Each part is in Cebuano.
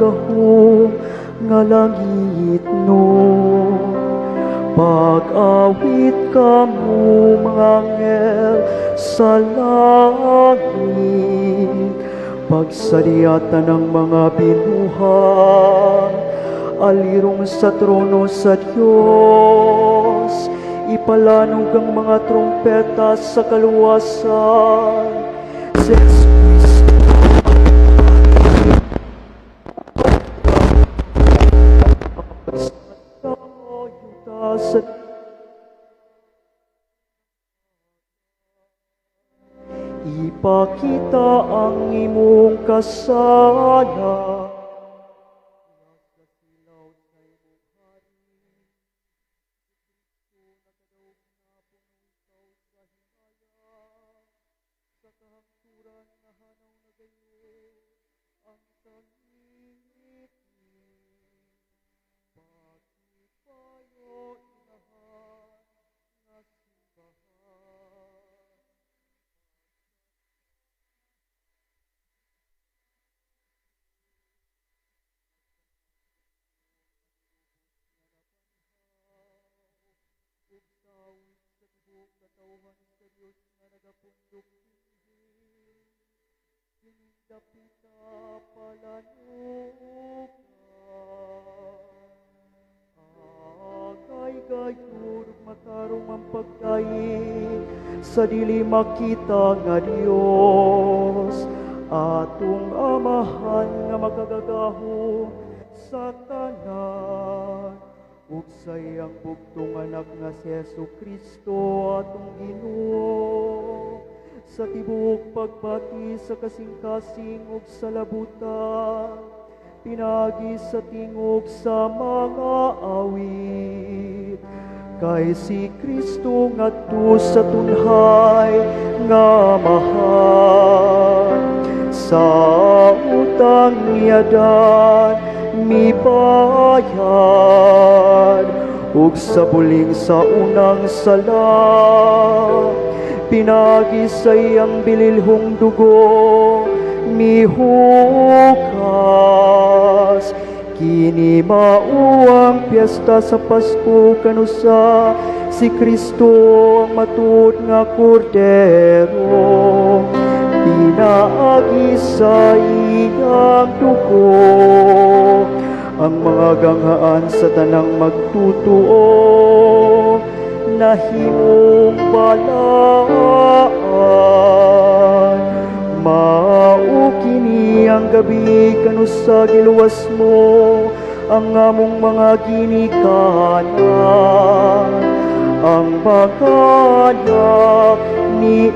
gahom nga langitnon. Pag-awit kamo, mga anghel sa langit, pagsaliatan ng mga binuhat, alirong sa trono sa Diyos, ipalanog ang mga trumpeta sa kaluwasan. Si Jesu Kristo sa ipakita ang imong kasala. Dapita palanukan, agay gayud matarong ang pagdaig sa dili makita nga Dios, atong Amahan nga makagagahom sa tanan, ug sa iyang bugtong anak nga si Jesu Kristo atong Ginoo, sa tibuok pagbati sa kasing-kasing ug sa labutan, pinagi sa tingog sa mga awit, kay si Kristo ngadto sa tunhay nga mahal, sa utang niyadan mibayad, ug sa buling sa unang sala, pinagi sa iyang bililhong dugo mihukas. Kini mao ang piyesta sa Pasko kanusa si Kristo ang matuod nga kordero, pinaagi sa iyang dugo ang mga ganghaan sa tanang magtutuo nahimong balaan. Mao kini ang gabi kanusa giluwas mo ang among mga ginikanan, ang mga anak ni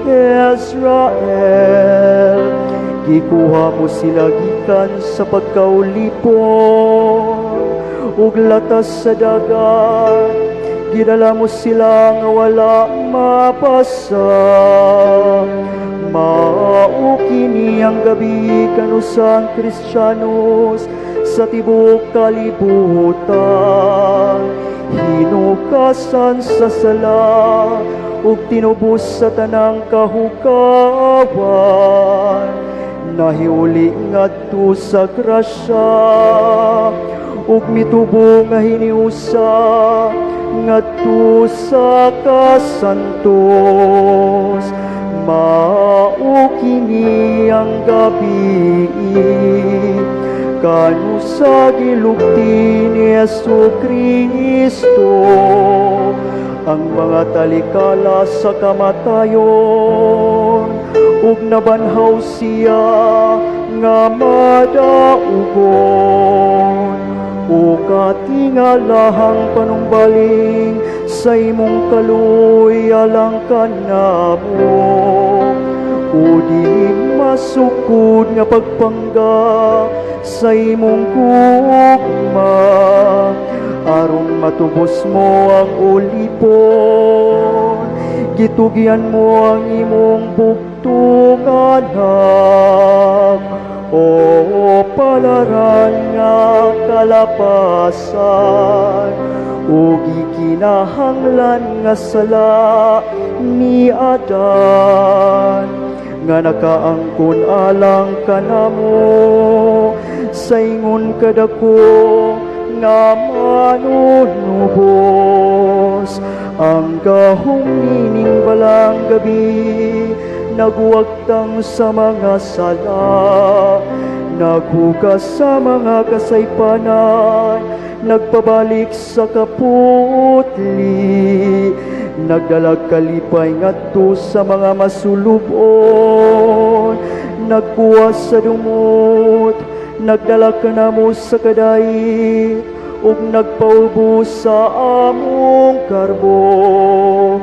Israel. Gikuha mo sila gikan sa pagkaulipon ug latas sa dagat, gidala mo sila nga wala mapasa. Mao kini ang gabi kanusa ang Kristiyanos sa tibuok kalibutan hinugasan sa sala ug tinubos sa tanang kahugawan, nahiuli ngadto sa grasya ug mitubo nga hiniusa ngadto sa kasantos. Mao kini ang gabi kanusa gilugti ni Jesu Kristo ang mga talikala sa kamatayon, ug nabanhaw siya nga madaugon. O katingalahang panumbaling sa imong kaluoy alang kanamo, o dili masukod nga pagpangga sa imong gugma, aron matubos mo ang ulipon, gitugyan mo ang imong bugtong anak. O palaran nga kalapasan, ug gikinahanglan nga sala ni Adan, nga nakaangkon alang kanamo sa ingon kadako nga manunubos. Ang gahom nining balang gabi nagwagtang sa mga sala, naghugas sa mga kasaypanan, nagpabalik sa kaputli, nagdalag kalipay ngadto sa mga masulubon, nagkuha sa dumot, nagdala kanamo sa kadait, ug nagpaubos sa among karbo.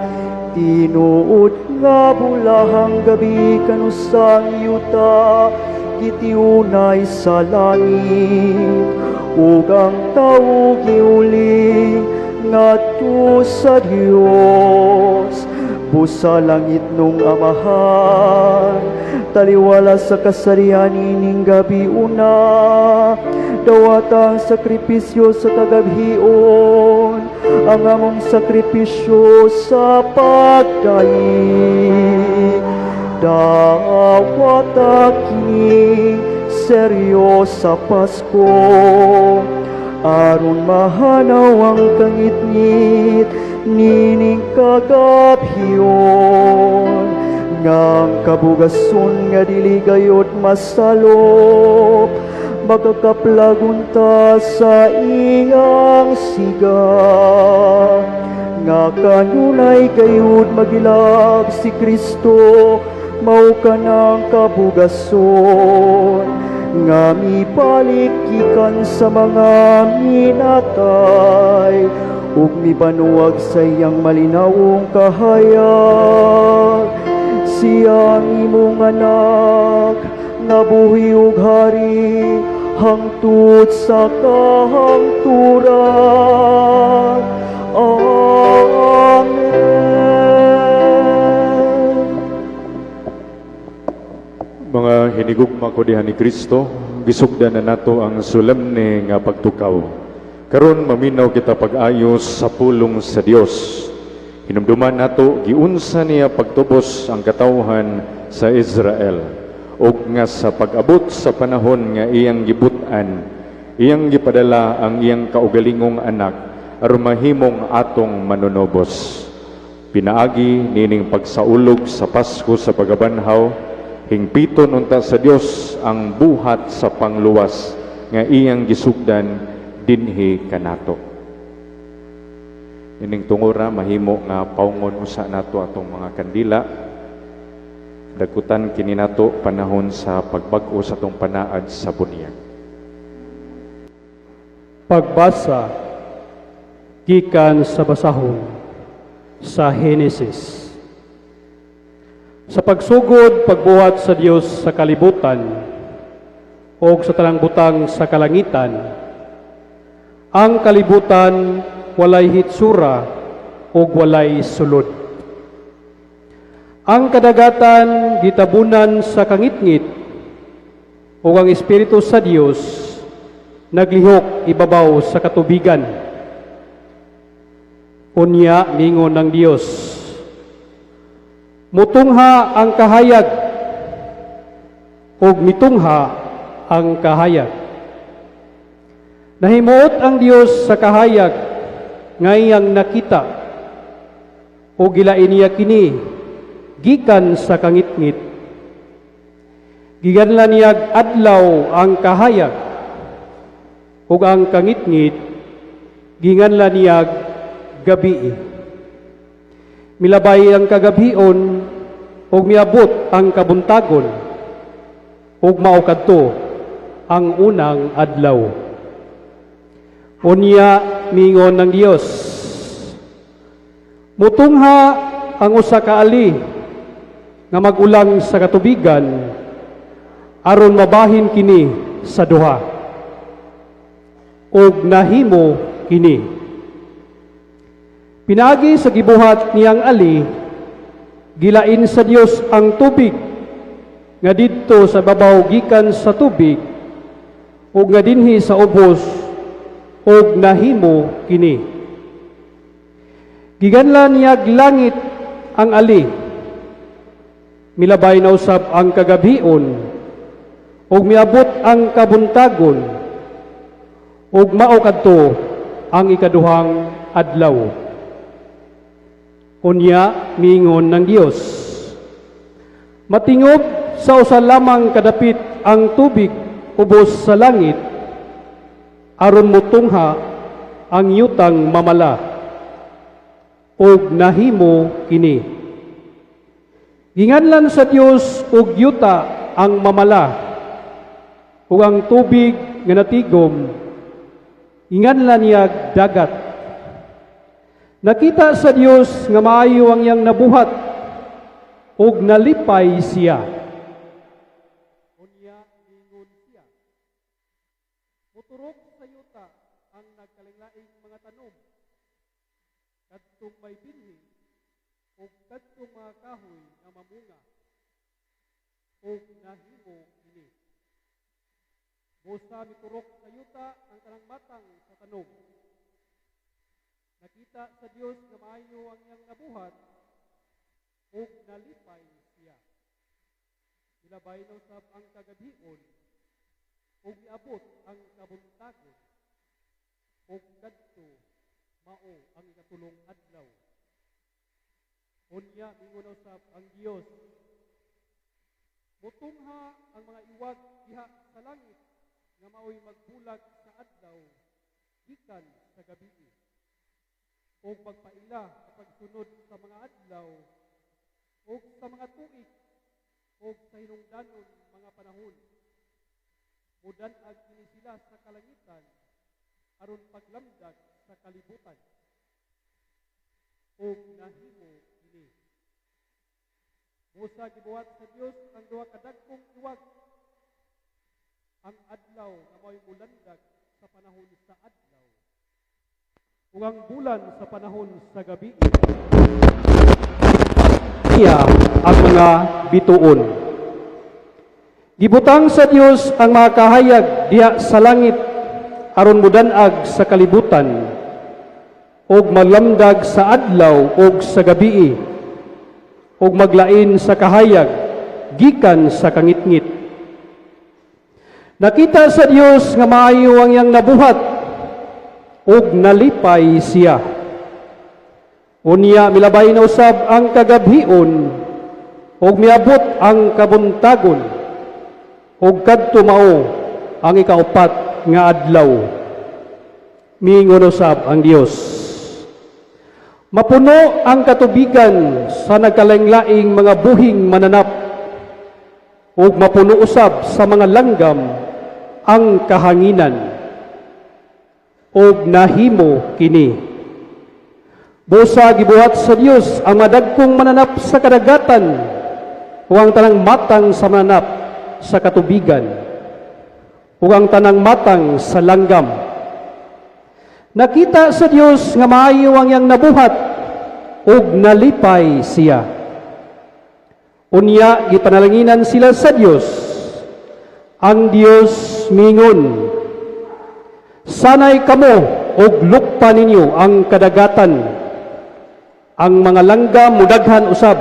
Tinuod nga bulahang gabi kanusang yuta gitiunay sa langit, ug ang tawo giuli ngadto sa Dios. Busa langit nung Amahan, taliwala sa kasarian ining gabi una, dawata ang sakripisyo sa kagabhion, ang among sakripisyo sa pagdait. Dawata kini seryo sa Pasko, aron mahanaw ang kangitngit nining kagabhion, nga ang kabugason nga dili gayod masalop magakaplag unta sa iyang siga, nga kanunay gayud magilab si Kristo, mao kanang kabugason nga mibalik gikan sa mga minatay ug mibanuag sa iyang malinawong kahayag. Siya ang imong Anak nga buhi ug hari hangtod sa kahangturan. Amen. Mga hinigugma ko diha ni Kristo, gisugdan na nato ang solemne nga pagtukaw. Karon maminaw kita pag-ayos sa pulong sa Dios. Hinumduman nato giunsa niya pagtubos ang katawhan sa Israel ug nga sa pag-abot sa panahon nga iyang gibut-an, iyang gipadala ang iyang kaugalingong Anak aron mahimong atong manunubos. Pinaagi nining pagsaulog sa Pasko sa pagabanhaw, hingpiton unta sa Dios ang buhat sa pangluwas nga iyang gisugdan dinhi kanato. Ining tungura, mahimo nga paungon usa nato atong mga kandila. Dagkutan kini nato panahon sa pagbag-o sa atong panaad sa bunyag. Pagbasa gikan sa basahon sa Henesis. Sa pagsugod, pagbuhat sa Dios sa kalibutan o sa tanang butang sa kalangitan, ang kalibutan walay hitsura ug walay sulod. Ang kadagatan gitabunan sa kangitngit ug ang Espiritu sa Dios naglihok ibabaw sa katubigan. Unya mingon ng Dios, "Mutungha ang kahayag," ug mitungha ang kahayag. Nahimuot ang Dios sa kahayag nga iyang nakita ug gilain niya kini gikan sa kangitngit. Giganlan niyag adlaw ang kahayag ug ang kangitngit ginganlan niyag gabi. Milabay ang kagabhion ug miabot ang kabuntagon ug mao kadto ang unang adlaw. Unya mingon ng Dios, "Mutungha ang usa ka ali nga magulang sa katubigan aron mabahin kini sa duha." Ug nahimo kini. Pinaagi sa gibuhat niyang ali, gilain sa Dios ang tubig nga didto sa babaw gikan sa tubig ug nga dinhi sa ubos, ug nahimo kini. Giganlan niyag langit ang ali. Milabay na usab ang kagabhion ug miabot ang kabuntagon ug mao kadto ang ikaduhang adlaw. Unya miingon ang Dios, "Matingob sa usa lamang kadapit ang tubig ubos sa langit aron mutungha ang yutang mamala." Ug nahimo kini. Ginganlan sa Dios og yuta ang mamala, ug ang tubig nga natigom ginganlan niya dagat. Nakita sa Dios nga maayo ang iyang nabuhat ug nalipay siya. Unya miingon siya, "Muturok sa yuta ang nagkalainlaing mga tanom, kadtong may binhi ug kadtong mga kahoy nga mamunga." Ug nahimo kini. Busa miturok sa yuta ang tanang matang sa tanom. Nakita sa Dios nga maayo ang iyang nabuhat ug nalipay siya. Milabay na usab ang kagabhion ug miabot ang kabuntagon ug kadto mao ang ikatulong adlaw. Unya mingon usab ang Dios, "Mutungha ang mga iwag diha sa langit nga maoy magbulag sa adlaw gikan sa gabii ug magpaila sa pagsunod sa mga adlaw ug sa mga tuig ug sa hinungdanon mga panahon. Mudan-ag kini sila sa kalangitan aron paglamdag sa kalibutan." Ug nahimo kini. Busa gibuhat sa Dios ang duha ka dagkong iwag: ang adlaw nga mao'y mulandag sa panahon sa adlaw ug ang bulan sa panahon sa gabi niya ang mga bituon. Gibutang sa Dios ang mga kahayag diha sa langit aron mudan-ag sa kalibutan ug maglamdag sa adlaw ug sa gabii ug maglain sa kahayag gikan sa kangitngit. Nakita sa Dios nga maayo ang iyang nabuhat ug nalipay siya. Unya milabay na usab ang kagabhion ug miabot ang kabuntagon ug kadto mao ang ikaupat nga adlaw. Miingon usab ang Dios, "Mapuno ang katubigan sa nagkalaing-laing mga buhing mananap ug mapuno usab sa mga langgam ang kahanginan." Ug nahimo kini. Busa gibuhat sa Dios ang madagkong mananap sa kadagatan ug ang tanang matang sa mananap sa katubigan ug ang tanang matang sa langgam. Nakita sa Dios nga maayo ang iyang nabuhat ug nalipay siya. Unya gipanalanginan sila sa Dios. Ang Dios mingon, "Sanay kamo ug lukpa ninyo ang kadagatan. Ang mga langgam mudaghan usab."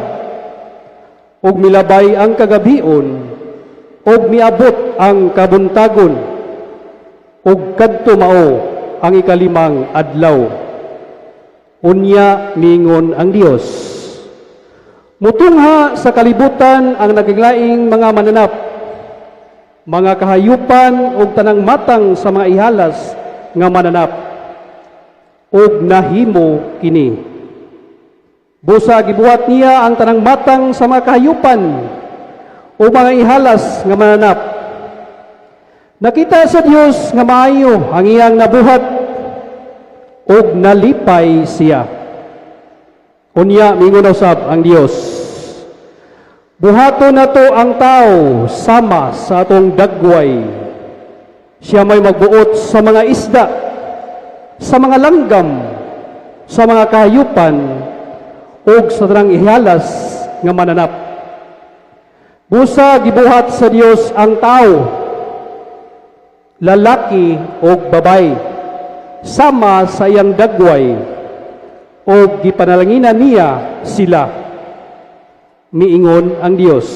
Ug milabay ang kagabhion ug miabot ang kabuntagon ug kadto mao ang ikalimang adlaw. Unya mingon ang Dios, "Mutungha sa kalibutan ang naglaing mga mananap, mga kahayupan ug tanang matang sa mga ihalas nga mananap." Ug nahimo kini. Busa gibuhat niya ang tanang matang sa mga kahayupan o mga ihalas nga mananap. Nakita sa Dios nga maayo ang iyang nabuhat ug nalipay siya. Unya mingon usab ang Dios, "Buhaton nato ang tao sama sa atong dagway. Siya may magbuot sa mga isda, sa mga langgam, sa mga kahayupan, ug sa tanang ihalas nga mananap." Busa gibuhat sa Dios ang tao, lalaki ug babaye, sama sa iyang dagway, ug gipanalanginan niya sila. Miingon ang Dios,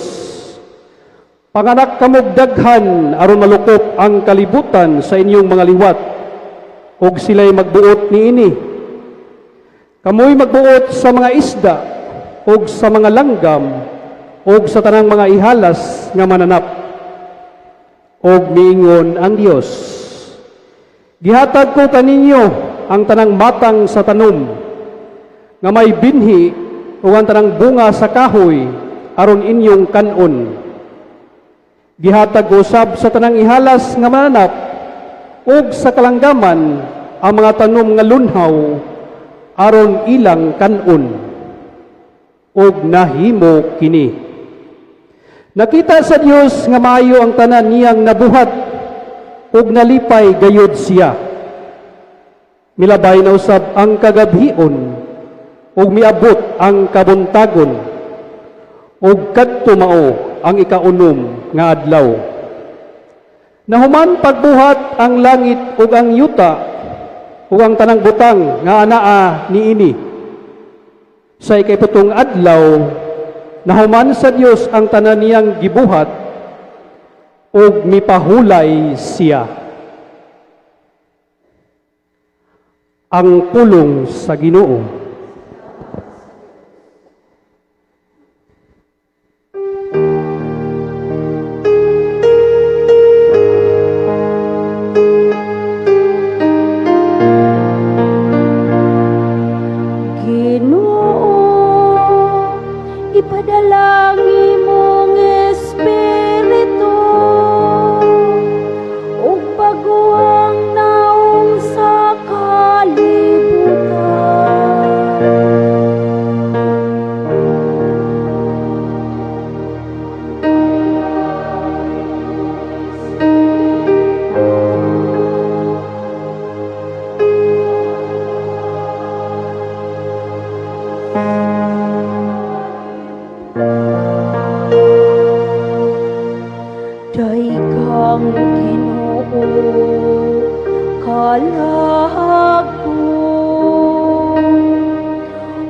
Panganak kamog daghan aron malukop ang kalibutan sa inyong mga liwat, ug sila'y magbuot niini. Kamoy magbuot sa mga isda ug sa mga langgam ug sa tanang mga ihalas nga mananap." Og miingon ang Dios, "Gihatag ko kaninyo ang tanang matang sa tanom nga may binhi ug ang tanang bunga sa kahoy aron inyong kan-on. Gihatag ko usab sa tanang ihalas nga mananap ug sa kalanggaman ang mga tanom nga lunhaw aron ilang kan-on." Ug nahimo kini. Nakita sa Dios nga maayo ang tanan niyang nabuhat ug nalipay gayud siya. Milabay na usab ang kagabhion ug miabot ang kabuntagon, ug kadto mao ang ikaunom nga adlaw. Nahuman pagbuhat ang langit ug ang yuta ug ang tanang butang nga anaa niini. Sa ikaipitong adlaw, nahuman sa Dios ang tanan niyang gibuhat ug mipahulay siya. Ang pulong sa Ginoo. Ginoo, ipadala ang imong espiritu ug bag-oang naong sa kalibutan. Daghang Ginoo, kalag ko.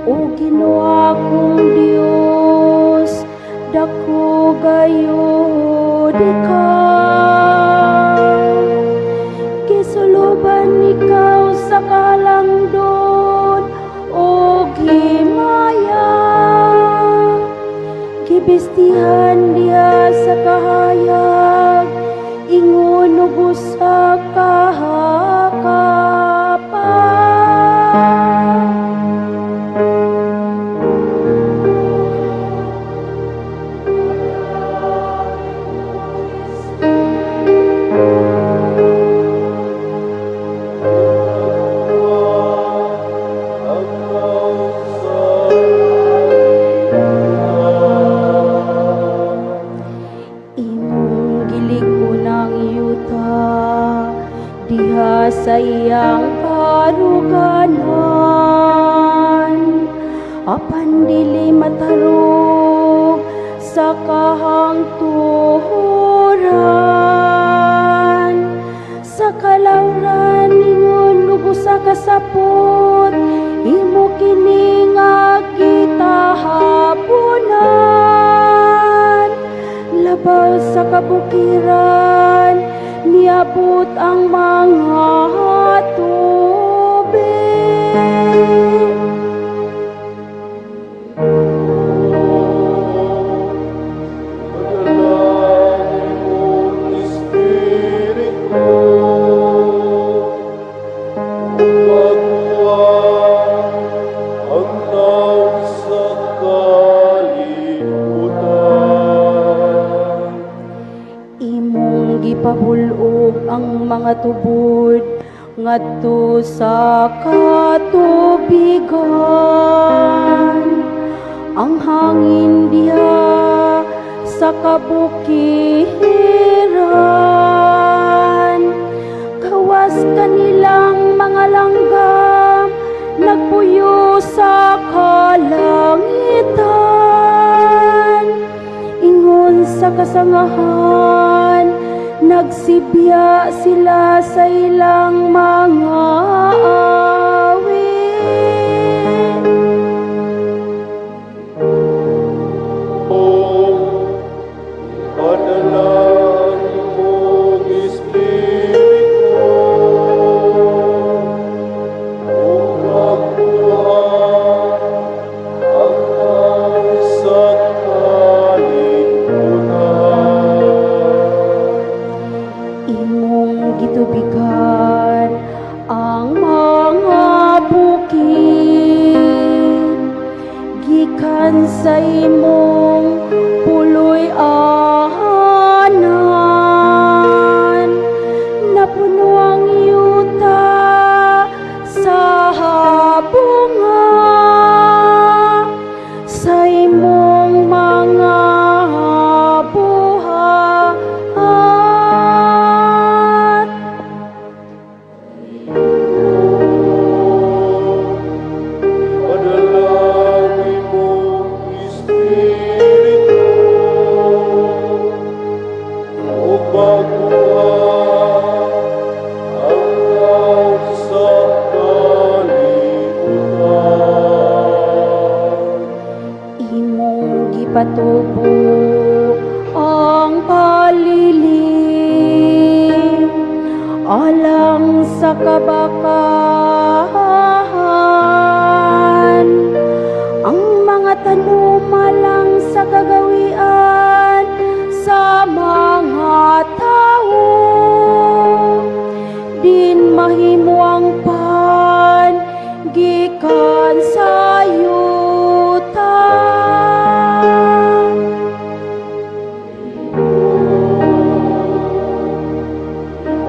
O Ginoo akong Dios, dako gayud ikaw. Gisuloban ikaw sa kalangdon o himaya. Gibistihan diha sa kahayag, ingon og usa ka kapa. Imong gilig-on ang yuta diha sa iyang karuganan, apan dili matarog sa kahangturan. Sa kalawran ingon og usa ka sapot, imo kini nga gitahabonan. Labaw sa kabukiran, niabot ang mga tubig. Imong gipabul-og ang mga tubod ngadto sa katubigan. Ang hangin diha sa kabukiran. Gawas kanilang mga langgam, nagpuyo sa kalangitan. Ingon sa kasangahan, nagsibya sila sa ilang mga awit. Padala Gikan sa imong puloy-anan, napuno ang yuta sa bunga sa imong mga buhat. Ipadala ang imong Espiritu ug bag-oha ang nawong sa kalibutan. Imong gipatubo ang palili alang sa kabakahan, ang mga tanom alang sa kagawian sa mga tao, din mahimo ang pan gikan sa yuta.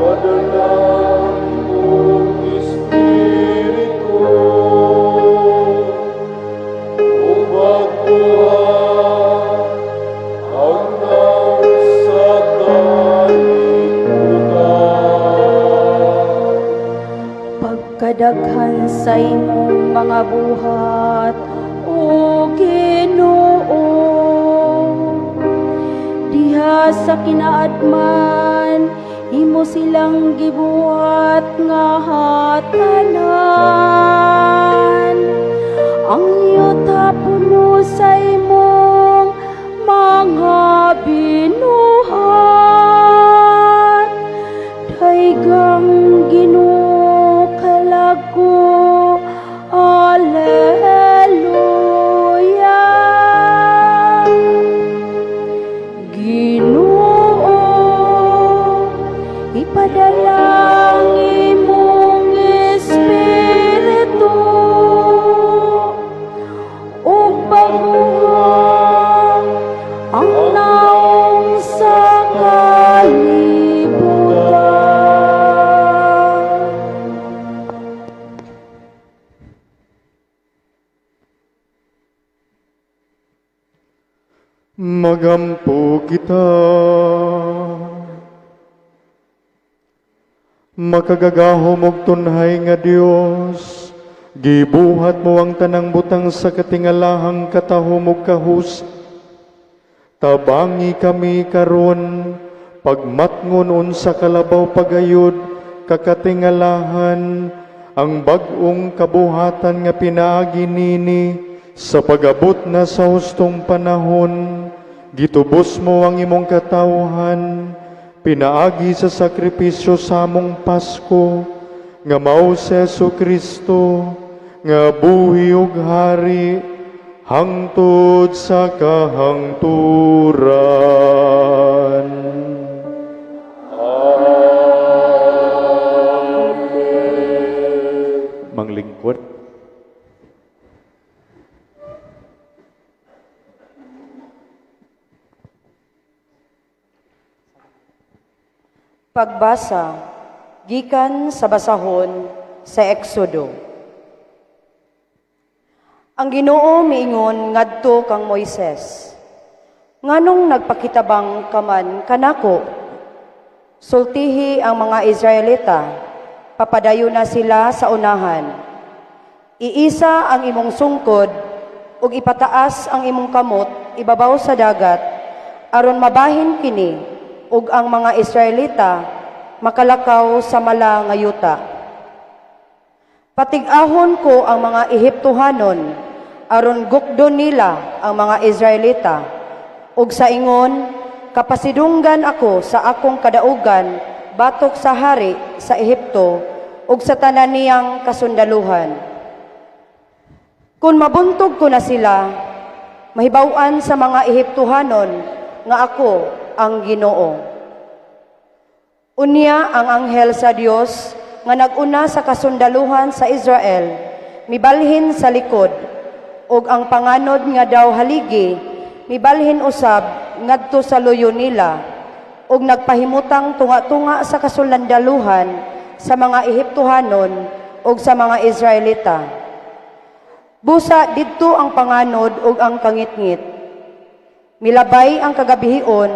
Ipadala ang imong Espiritu ug bag-oha ang nawong sa kalibutan. Pagkadaghan sa imong mga buhat, O Ginoo, diha sa kinaadman, imo silang gibuhat nga hatanan. Ang yuta puno sa imong mga binuhat. Daygang Ginoo kalagko. Alleluia. Ginoo, ipadala ang imong Espiritu ug bag-oha ang nawong sa kalibutan. Magampo kita. Makagagahom og tunhay nga Dios, gibuhat mo ang tanang butang sa katingalahang katahom ug kahus. Tabangi kami karon pagmatngon unsa kalabaw pagayod kakatingalahan ang bag-ong kabuhatan nga pinaagi nini sa pag-abot na sa hustong panahon. Gitubos mo ang imong katawhan pinaagi sa sakripisyo sa among Pasko nga mao si Hesus Kristo nga buhi ug hari hangtod sa kahangturan. Amen. Manglingkod. Pagbasa gikan sa basahon sa Exodo. Ang Ginoo miingon ngadto kang Moises, "Nganong nagpakitabang ka man kanako? Sultihi ang mga Israelita, papadayon na sila sa unahan. Iisa ang imong sungkod ug ipataas ang imong kamot ibabaw sa dagat aron mabahin kini ug ang mga Israelita makalakaw sa mala nga yuta. Patig-ahon ko ang mga Ehiptohanon aron gukdon nila ang mga Israelita ug sa ingon kapasidunggan ako sa akong kadaugan batok sa hari sa Ehipto ug sa tanan niyang kasundaluhan. Kung mabuntog ko na sila, mahibaw-an sa mga Ehiptohanon nga ako ang Ginoo." Unya ang anghel sa Dios nga naguna sa kasundaluhan sa Israel mibalhin sa likod ug ang panganod nga daw haligi mibalhin usab ngadto sa luyo nila ug nagpahimutang tunga-tunga sa kasundaluhan sa mga Ehiptohanon ug sa mga Israelita. Busa didto ang panganod ug ang kangitngit. Milabay ang kagabihion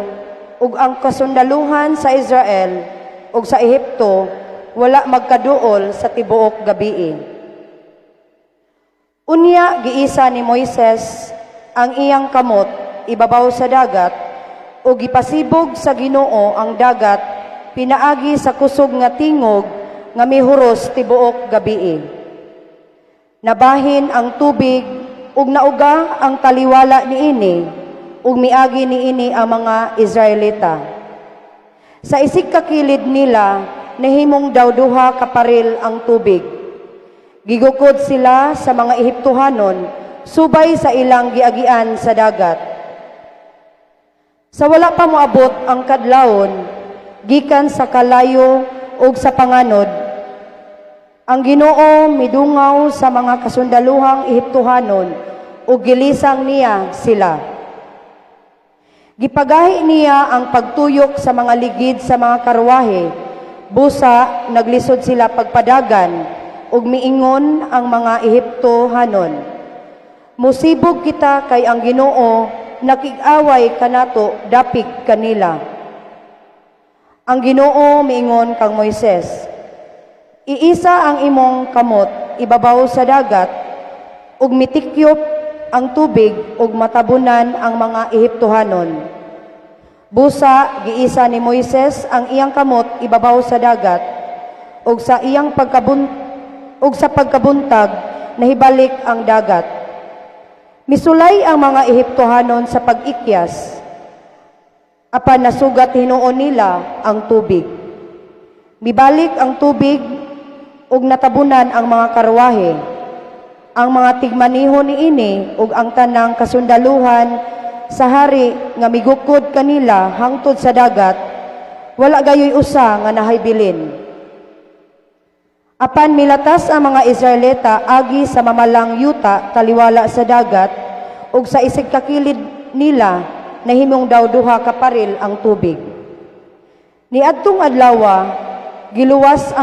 ug ang kasundaluhan sa Israel ug sa Ehipto wala magkaduol sa tibuok gabii. Unya giisa ni Moises ang iyang kamot ibabaw sa dagat ug gipasibog sa Ginoo ang dagat pinaagi sa kusog nga tingog nga mihuros tibuok gabii. Nabahin ang tubig ug nauga ang taliwala niini ug miagi niini ang mga Israelita. Sa isig ka kilid nila nahimong daw duha ka paril ang tubig. Gigukod sila sa mga Ehiptohanon subay sa ilang giagian sa dagat. Sa wala pa moabot ang kadlawon gikan sa kalayo ug sa panganod, ang Ginoo midungaw sa mga kasundaluhang Ehiptohanon ug gilisang niya sila. Gipagahi niya ang pagtuyok sa mga ligid sa mga karwahe. Busa naglisod sila pagpadagan ug miingon ang mga Ehiptohanon, "Musibog kita kay ang Ginoo nakig-away kanato dapig kanila." Ang Ginoo miingon kang Moises, "Iisa ang imong kamot ibabaw sa dagat ug mitikyop ang tubig ug matabunan ang mga Ehiptohanon." Busa giisa ni Moises ang iyang kamot ibabaw sa dagat ug sa pagkabuntag nahibalik ang dagat. Misulay ang mga Ehiptohanon sa pag-ikyas apan nasugat hinuon nila ang tubig. Mibalik ang tubig ug natabunan ang mga karwahe, ang mga tigmaniho niini ug ang tanang kasundaluhan sa hari nga migukod kanila hangtod sa dagat, wala gayoy usa nga nahibilin. Apan milatas ang mga Israelita agi sa mamalang yuta taliwala sa dagat ug sa isig kakilid nila nahimong daw duha ka paril ang tubig. Niadtong adlawa, giluwas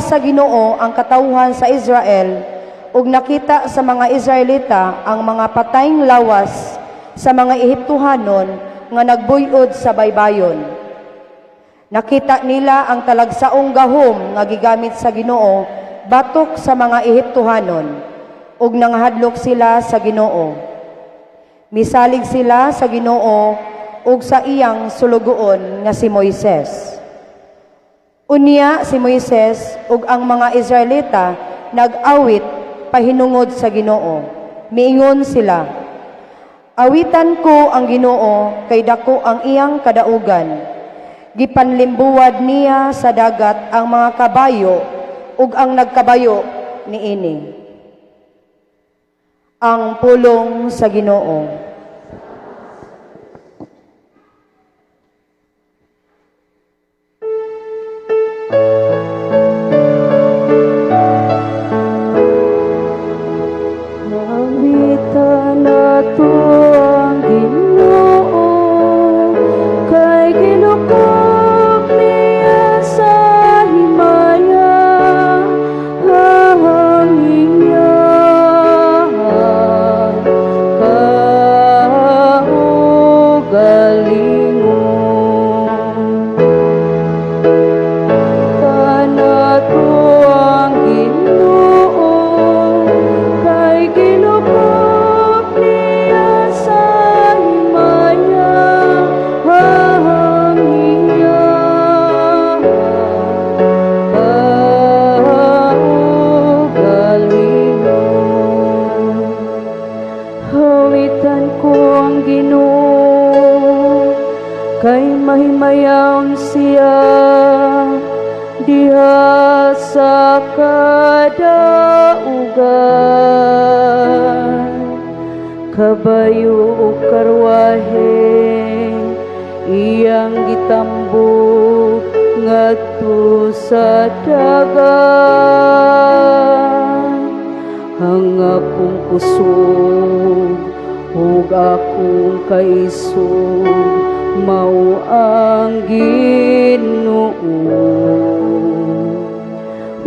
sa Ginoo ang katawhan sa Israel ug nakita sa mga Israelita ang mga patayng lawas sa mga Ehiptohanon nga nagbuyod sa baybayon. Nakita nila ang talagsaong gahom nga gigamit sa Ginoo batok sa mga Ehiptohanon ug nangahadlok sila sa Ginoo. Misalig sila sa Ginoo ug sa iyang sulugoon nga si Moises. Unya si Moises ug ang mga Israelita nag-awit pahinungod sa Ginoo. Miingon sila, "Awitan ko ang Ginoo kay dako ang iyang kadaugan. Gipanlimbuwad niya sa dagat ang mga kabayo ug ang nagkabayo niini." Ang pulong sa Ginoo. Awitan nato ang Ginoo kay gilukop niya sa himaya ang iyang kaugalingon. Kanato ang Ginoo kay gilukop niya sa himaya ang iyang kaugalingon. Awitan ko ang Ginoo kay mahimayaon siya diha sa kadaugan. Kabayo ug karwahe iyang gitambok ngadto sa dagat. Ang akong kusog ug akong kaisog mao ang Ginoo,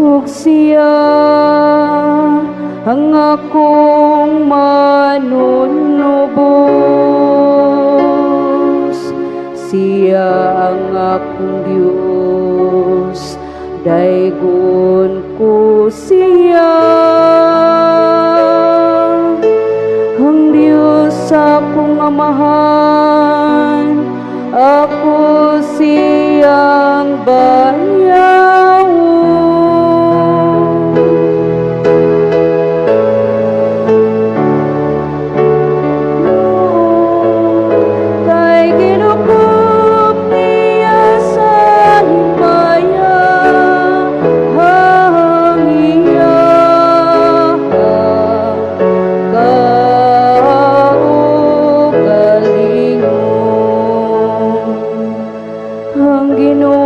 ug siya ang akong manunubos, siya ang akong Diyos, daygon ko siya, ang Diyos sa akong amahan, ako siyang bayawon. Kay ginukop niya sa himaya ang iyang kaugalingon. Ang Ginoo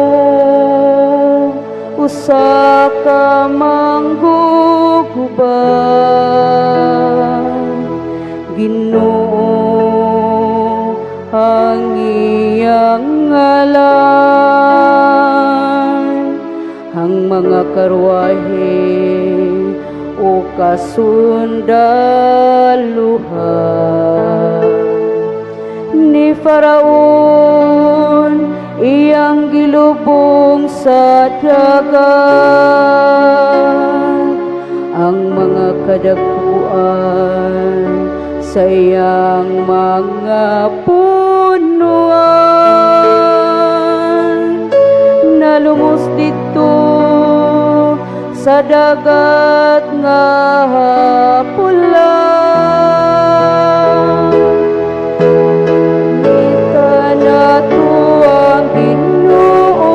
usa ka mangguguba, Ginoo ang iyang ngalan. Ang mga karwahe o kasundaluhan ni Faraon iyang gilubong sa dagat, ang mga kadakuan sa iyang mga punuan. Nalumos didto sa Dagat nga Pula. Awita nato ang Ginoo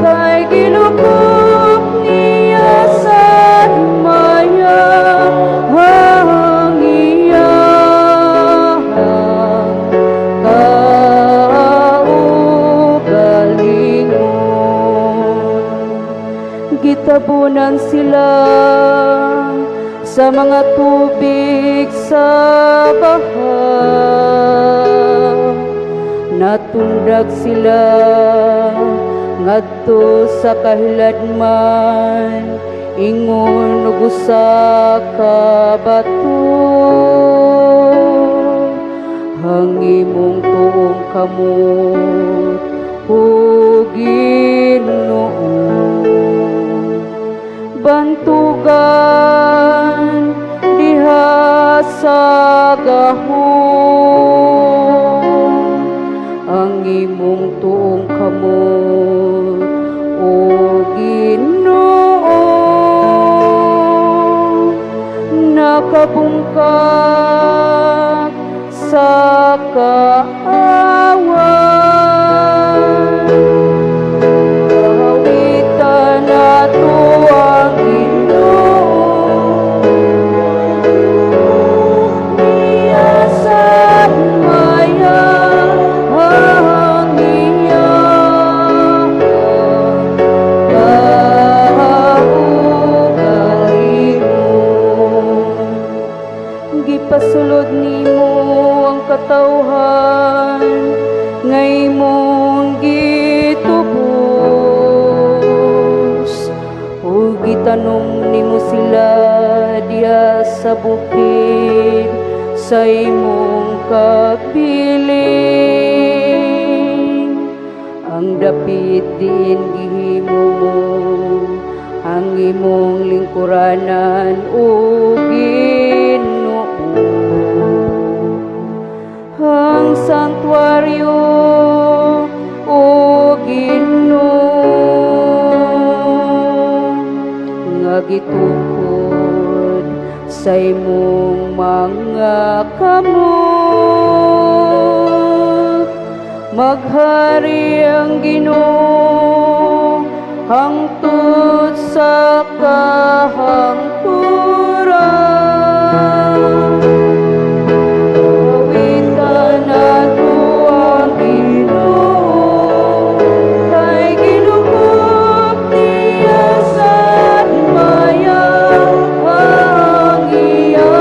kay ginukop niya sa himaya ang iyang kaugalingon. Gitabunan sila sa mga tubig sa baha. Natundag sila ngadto sa kahiladman ingon og usa ka bato. Ang imong tuong kamot, o Ginoo, bantugan diha sa gahom. Ang imong tuong kamot, o Ginoo, nakabungkag sa kaaway. Awita nato ang Ginoo niya sa himaya ang iyang kaugalingon. Gipasulod nimo ang katawhan nga imong gitubos ug gitanom nimo sila diha sa bukid sa imong kabilin. Ang dapit diin gihimo mo ang imong lingkuranan, o Ginoo, ang santuario, o Ginoo, nga gitukod sa imong mga kamot. Maghari ang Ginoo hangtod sa kahangturan. Awita nato ang Ginoo kay ginukop niya sa himaya ang iyang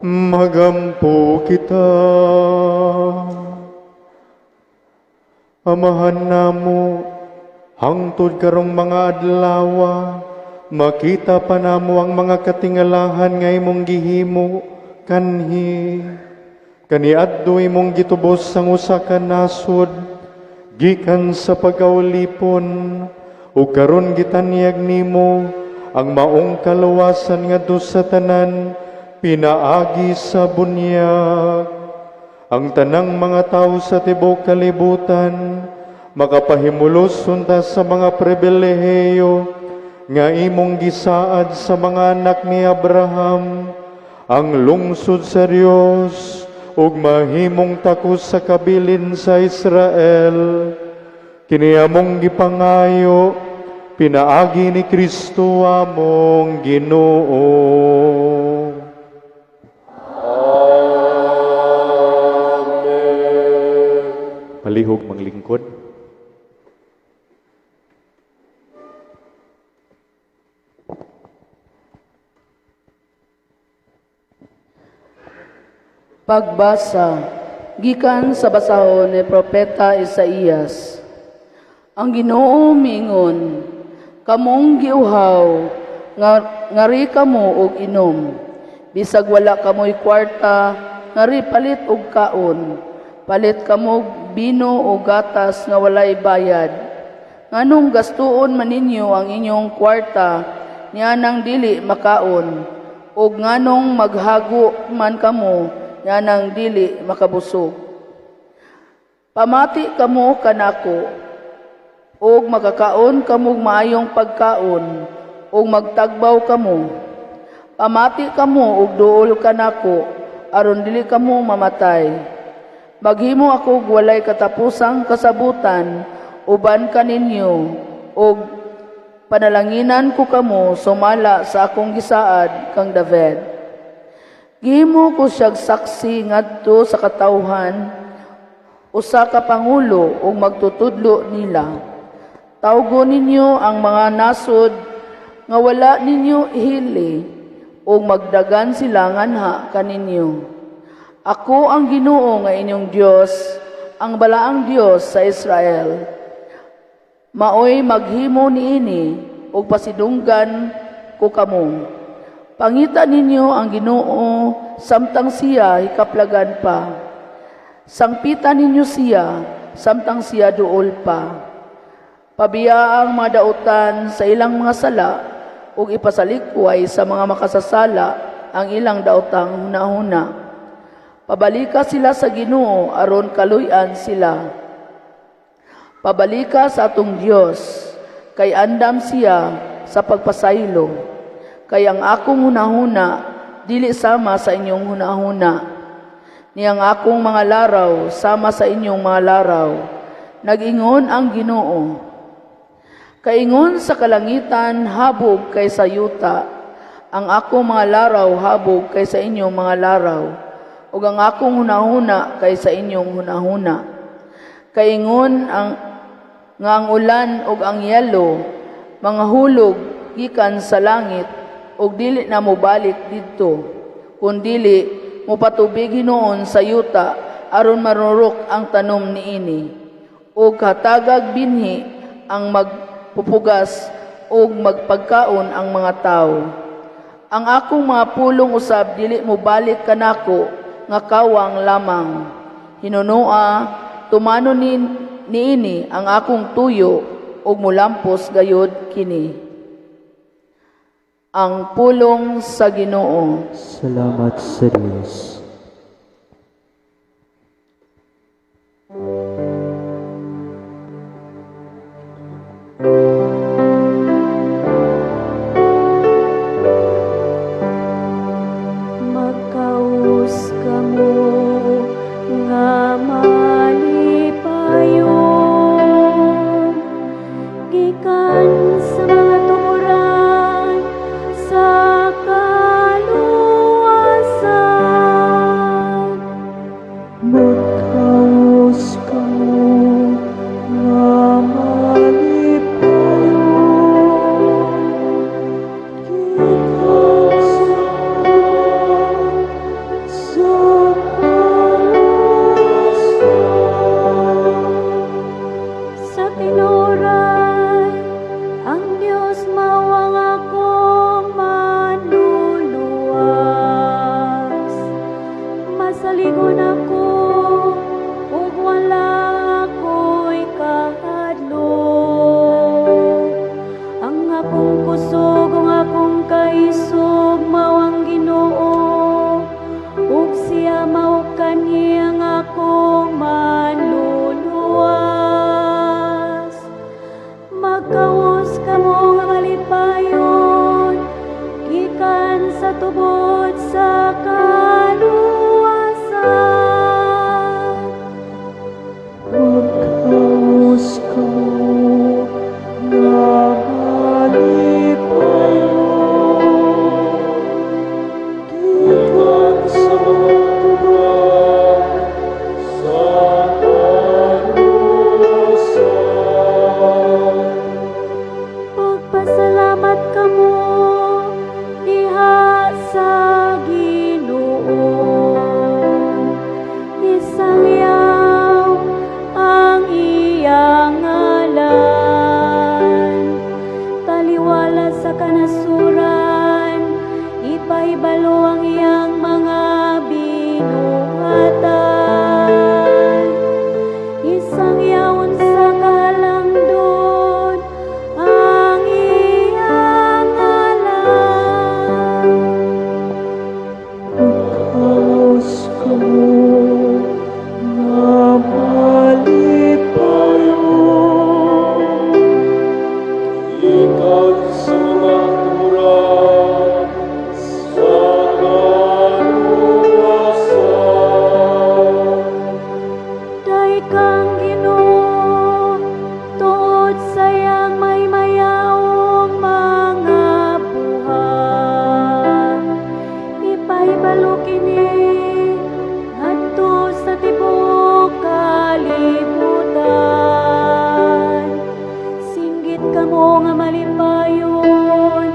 Magampo kita. Amahan namo, hangtod karong mga adlawa, makita pa namo ang mga katingalahan nga imong gihimo kanhi. Kaniadto imong gitubos ang usa ka nasod gikan sa pagkaulipon, ug karon gitanyag nimo ang maong kaluwasan ngadto sa tanan pinaagi sa bunyag. Ang tanang mga tao sa tibuok kalibutan makapahimulos unta sa mga pribilehiyo nga imong gisaad sa mga anak ni Abraham, ang lungsod sa Dios ug mahimong takos sa kabilin sa Israel. Kini among gipangayo pinaagi ni Kristo among Ginoo. Amen. Palihog manglingkod. Pagbasa gikan sa basahon ni Propeta Isaías. Ang Ginoo miingon, kamong giuhaw, ngari kamo og inom. Bisag wala kamoy kwarta, ngari palit og kaon. Palit kamo og bino o gatas nga walay bayad. Nganong gastuon man ninyo ang inyong kwarta nianang dili makaon, ug nganong maghago man kamo nianang dili makabusog. Pamati kamo kanako, ug makakaon kamog maayong pagkaon, ug magtagbaw kamo. Pamati kamo ug duol kanako, aron dili kamo mamatay. Maghimo ako og walay katapusang kasabutan uban kaninyo, ug panalanginan ko kamo sumala sa akong gisaad kang David. Gihimo ko siyag saksi ngadto sa katawhan, usa ka pangulo ug magtutudlo nila. Tawgon ninyo ang mga nasod nga wala ninyo hili, ug magdagan sila nganha kaninyo. Ako ang Ginoo nga inyong Dios, ang balaang Dios sa Israel. Maoy maghimo niini ug pasidunggan ko kamo. Pangita ninyo ang Ginoo samtang siya hikaplagan pa. Sangpita ninyo siya samtang siya duol pa. Pabiya ang mga dautan sa ilang mga sala ug ipasalikway sa mga makasasala ang ilang daotang hunahuna. Pabalika sila sa Ginoo aron kaluy-an sila. Pabalika sa atong Dios, kay andam siya sa pagpasaylo. Kay ang akong hunahuna dili sama sa inyong hunahuna, ni ang akong mga laraw sama sa inyong mga laraw. Nag-ingon ang Ginoo. Kaingon sa kalangitan habog kaysa yuta, ang akong mga laraw habog kaysa inyong mga laraw, ug ang akong hunahuna kaysa inyong hunahuna. Kaingon ang nga ang ulan ug ang yelo mga hulog gikan sa langit ug dili na mobalik didto, kundili mopatubig hinuon sa yuta aron marurok ang tanom niini, ug hatagag binhi ang magpupugas ug magpagkaon ang mga tawo. Ang akong mga pulong usab dili mobalik kanako nga kawang lamang. Hinunoa tumano niini ang akong tuyo ug molampos gayod kini. Ang pulong sa Ginoo. Salamat sa Dios. Magkaus kamo nga malipayon gikan sa mga tumuran sa kaluwasan. Akong kusog ug akong kaisog mao ang Ginoo, ug siya mao kanhi ang akong manluluwas. Magkawos kamo nga malipayon gikan sa tubod sa kaluwasan. Magkaos kamo nga malipayon gikan sa mga tuburan sa kaluwasan. Magpasalamat kamo diha sa Ginoo. Isangyaw ang iyang ngalan. Taliwala sa kanasuran, ipahibalo ang iyang mga binuhatan. Isangyawon sa kahalangdon ang iyang ngalan. Magkaos kamo nga malipayon gikan sa mga tuburan sa kaluwasan. Daig kang Ginoo, tuod sa iyang mahimayaong mga buhat. Ipahibalo kini ngadto sa tibuok kalibutan. Singgit kamo nga malipayon,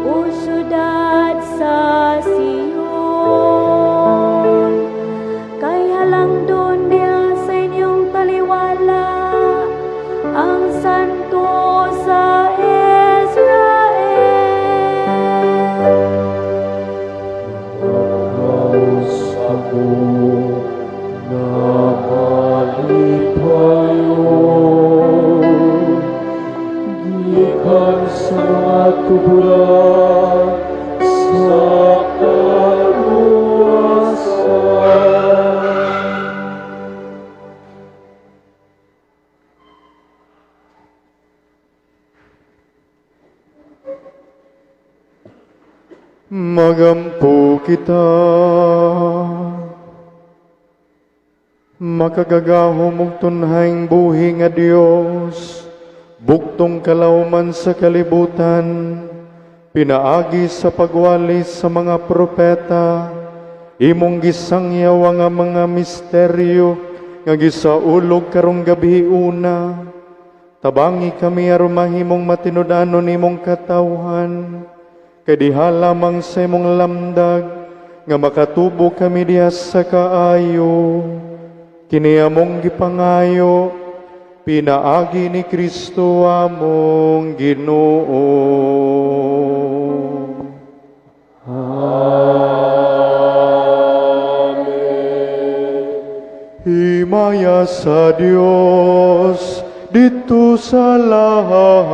o syudad sa Sion. Kay halangdon diha sa inyong taliwala ang Santo sa Israel. Magkaos kamo nga malipayon gikan sa mga tuburan sa kaluwasan. Magampo kita. Makagagahom ug tunhaing buhi nga Dios, buktong kalawman sa kalibutan, pinaagi sa pagwali sa mga propeta, imong gisangyaw ang mga misteryo nga gisaulog karong gabi una. Tabangi kami aron mahimong matinud-anon nimong katawhan, kay diha lamang sa imong lamdag nga makatubo kami diha sa kaayo. Kini among gipangayo pinaagi ni Kristo among Ginoo. Amen. Himaya sa Dios didto sa langit.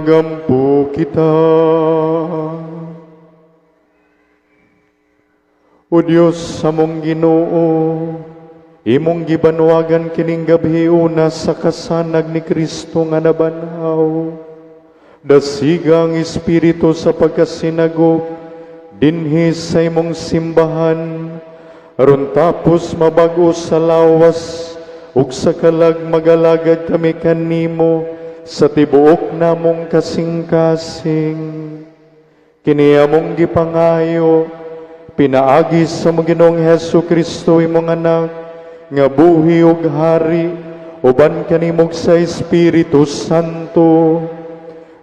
Magampo kita. O Dios among Ginoo, imong gibanwagan kining gabhi una sa kasanag ni Kristo nga nabanhaw. Dasiga ang Espiritu sa pagkasinagop dinhi sa imong simbahan, aron tapos mabag-o sa lawas ug sa kalag magalagad kami kanimo sa tibuok namong kasing-kasing. Kini among gipangayo pinaagi sa among Ginoong Hesu Kristo, imong Anak, nga buhi ug hari uban kanimo sa Espiritu Santo,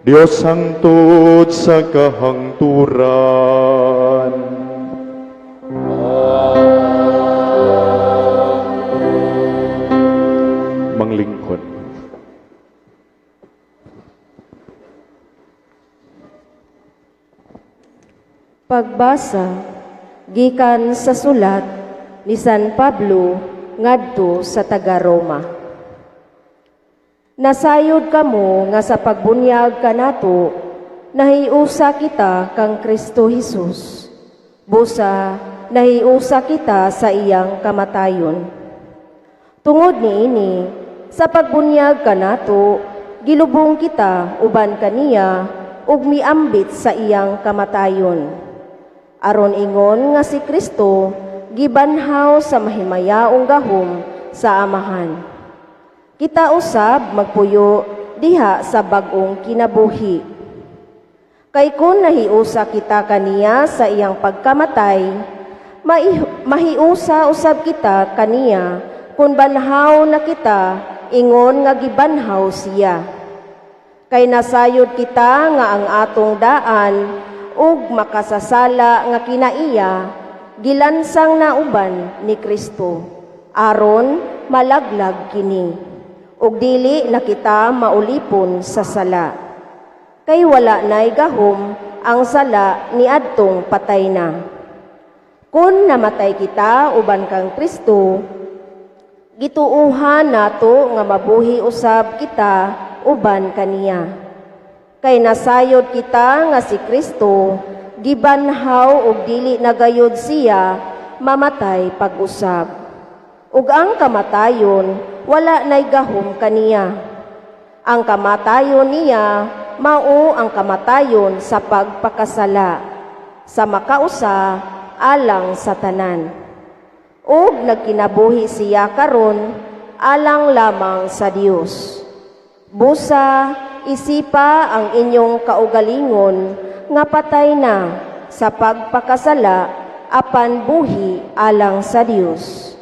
Dios hangtod sa kahangturan. Manglingkod. Pagbasa gikan sa sulat ni San Pablo ngadto sa taga-Roma. Nasayod kamo nga sa pagbunyag kanato nahiusa kita kang Kristo Hesus. Busa nahiusa kita sa iyang kamatayon. Tungod niini, sa pagbunyag kanato gilubong kita uban kaniya ug miambit sa iyang kamatayon. Aron ingon nga si Kristo gibanhaw sa mahimayaong gahom sa Amahan. Kita usab magpuyo diha sa bag-ong kinabuhi. Kay kun nahiusa kita kaniya sa iyang pagkamatay, mahiusa usab kita kaniya kun banhaw na kita ingon nga gibanhaw siya. Kay nasayod kita nga ang atong daan ug makasasala nga kinaiya gilansang na uban ni Kristo, aron malaglag kini ug dili na kita maulipon sa sala. Kay wala na'y gahom ang sala niadtong patay na. Kun namatay kita uban kang Kristo, gituohan nato nga mabuhi usab kita uban kaniya. Kay nasayod kita nga si Kristo gibanhaw ug dili na gayud siya mamatay pag-usab. Ug ang kamatayon wala na'y gahom kaniya. Ang kamatayon niya mao ang kamatayon sa pagpakasala, sa makausa alang sa tanan. Ug nagkinabuhi siya karon alang lamang sa Dios. Busa isipa ang inyong kaugalingon nga patay na sa pagpakasala apan buhi alang sa Dios.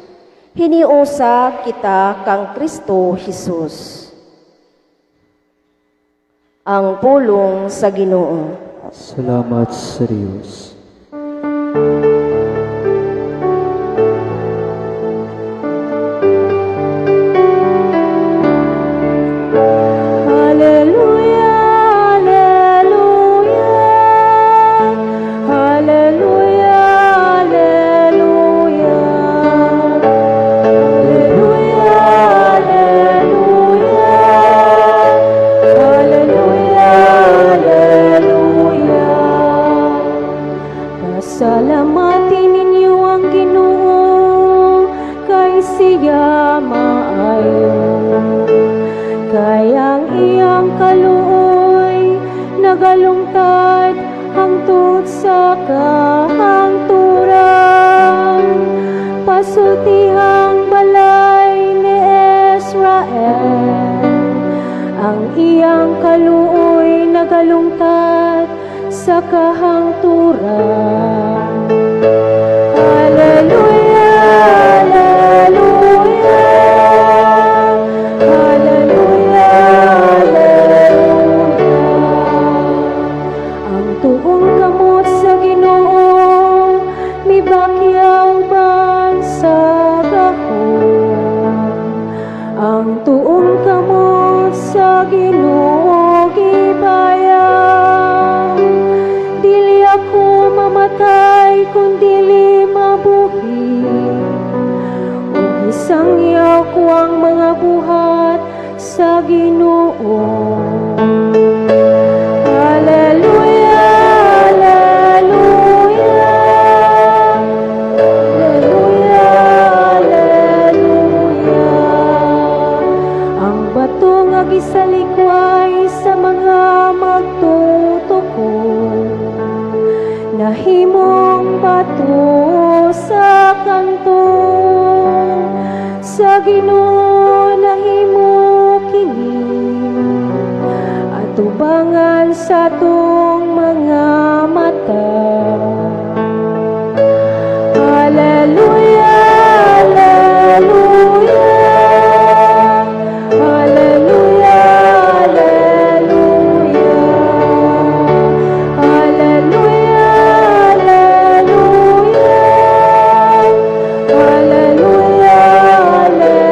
Hiniusa kita kang Kristo Hesus. Ang pulong sa Ginoo. Salamat sa Dios. Hallelujah, hallelujah, hallelujah, hallelujah, hallelujah, hallelujah, hallelujah. Pasalamatin ninyo ang Ginoo, kay siya maayo. Kay ang iyang kaluoy nagalungtad hangtod sa kahangturan. Pasultihang balay ni Israel, ang iyang kaluoy nagalungtad sa kahangturan. Hallelujah, hallelujah, hallelujah, hallelujah. Ang tuong kamot sa Ginoo mibakyaw ban sa gahom. Ang tuong kamot sa Ginoo gibayang. Dili ako mamatay kun dili mabuhi, ug isangyaw ko ang mga buhat sa Ginoo. Nahimong bato sa kanto. Sa Ginoo nahimo kini, atubangan sa atong mga mata. Hallelujah, hallelujah, hallelujah, hallelujah, hallelujah, hallelujah, hallelujah, hallelujah.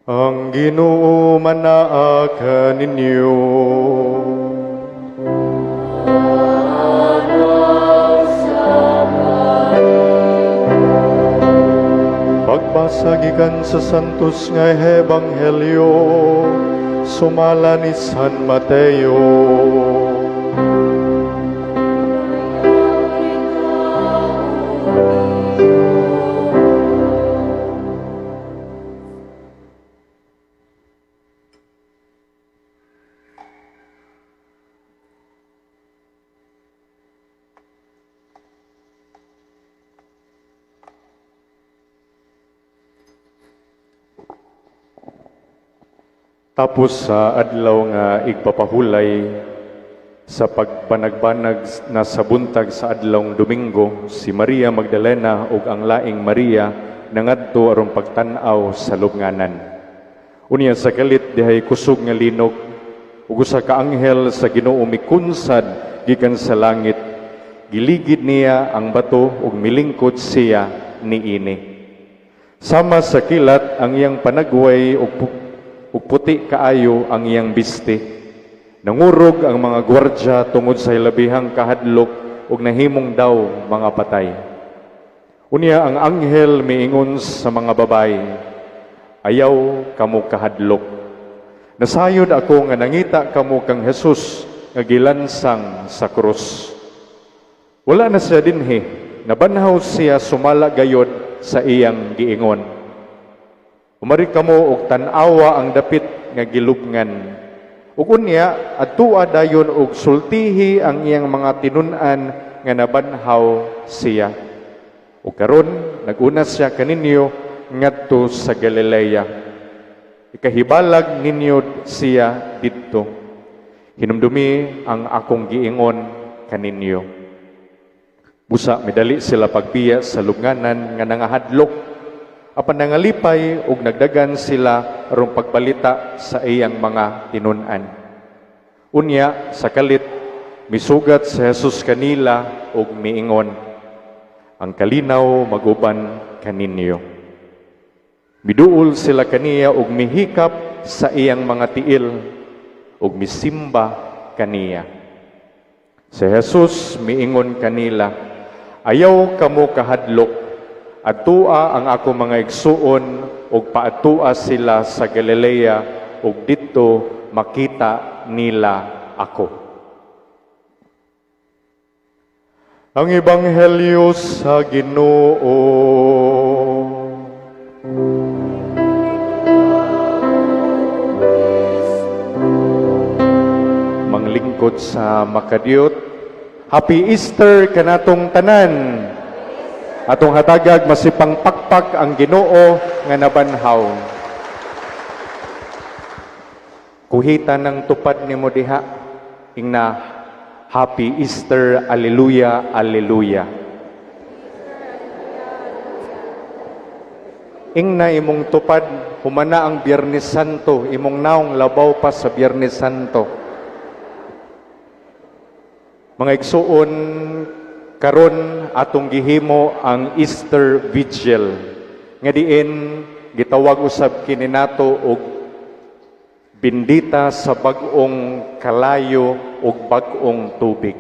Ang Ginoo manaa kaninyo. Pagbasa gikan sa Santos nga Ebanghelyo sumala ni San Mateo. Tapos sa adlaw nga igpapahulay sa pagbanagbanag na sa buntag sa adlawng Domingo, si Maria Magdalena ug ang laing Maria nangadto aron pagtan-aw sa lubnganan. Unya sa kalit dihay kusog nga linog ug usa ka anghel sa Ginoo mikunsad gikan sa langit. Giligid niya ang bato ug milingkod siya niini. Sama sa kilat ang iyang panagway ug puti kaayo ang iyang biste. Nangurog ang mga gwardya tungod sa hilabihang kahadlok ug nahimong daw mga patay. Unya ang anghel miingon sa mga babayi, ayaw kamo kahadlok. Nasayod ako nga nangita kamo kang Jesus nga gilansang sa krus. Wala na siya dinhi, nabanhaw siya sumala gayod sa iyang giingon. Umari kamo og tan-awa ang dapit nga gilubngan. Ug unya adtua dayon og sultihi ang iyang mga tinun-an nga nabanhaw siya. Ug karon nag-una siya kaninyo ngadto sa Galilea. Ikahibalag ninyo siya didto. Hinumdumi ang akong giingon kaninyo. Busa midali sila pagbiya sa lubnganan nga nangahadlok, apan nangalipay ug nagdagan sila aron pagbalita sa iyang mga tinun-an. Unya sa kalit misugat si Jesus kanila ug miingon, ang kalinaw maguban kaninyo. Miduol sila kaniya ug mihikap sa iyang mga tiil ug misimba kaniya. Si Jesus miingon kanila, ayaw kamo kahadlok, adtua ang ako mga igsuon ug paatua sila sa Galilea ug didto makita nila ako. Ang Ebanghelyo sa Ginoo. Manglingkod sa makadiyot, Happy Easter kanatong tanan. Atong hatagag masipang pakpak ang Ginoo nga nabanhaw. Kuhita ng tupad nimo diha, ingna Happy Easter, Alleluia, Alleluia. Ingna imong tupad, humana ang Biyernes Santo, imong naong labaw pa sa Biyernes Santo. Mga igsuon, karon atong gihimo ang Easter Vigil. Nga diin gitawag usab kini nato og bindita sa bag-ong kalayo ug bag-ong tubig.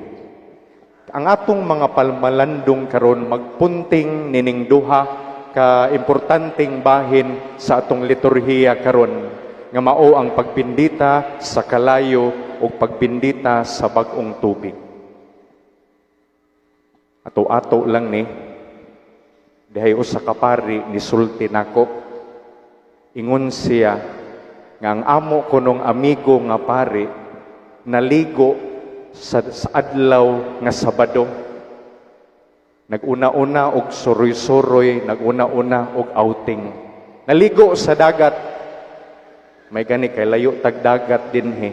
Ang atong mga palmalandong karon magpunting nining duha ka importanteng bahin sa atong liturhiya karon, nga mao ang pagbindita sa kalayo ug pagbindita sa bag-ong tubig. Ato-ato lang ni dihay usa ka pari ni sulti nako. Ingon siya nga ang amo kunong amigo nga pari naligo sa adlaw nga Sabado. Naguna-una og suroy-suroy, naguna-una og outing. Naligo sa dagat. May gani kay layo tag dagat dinhi.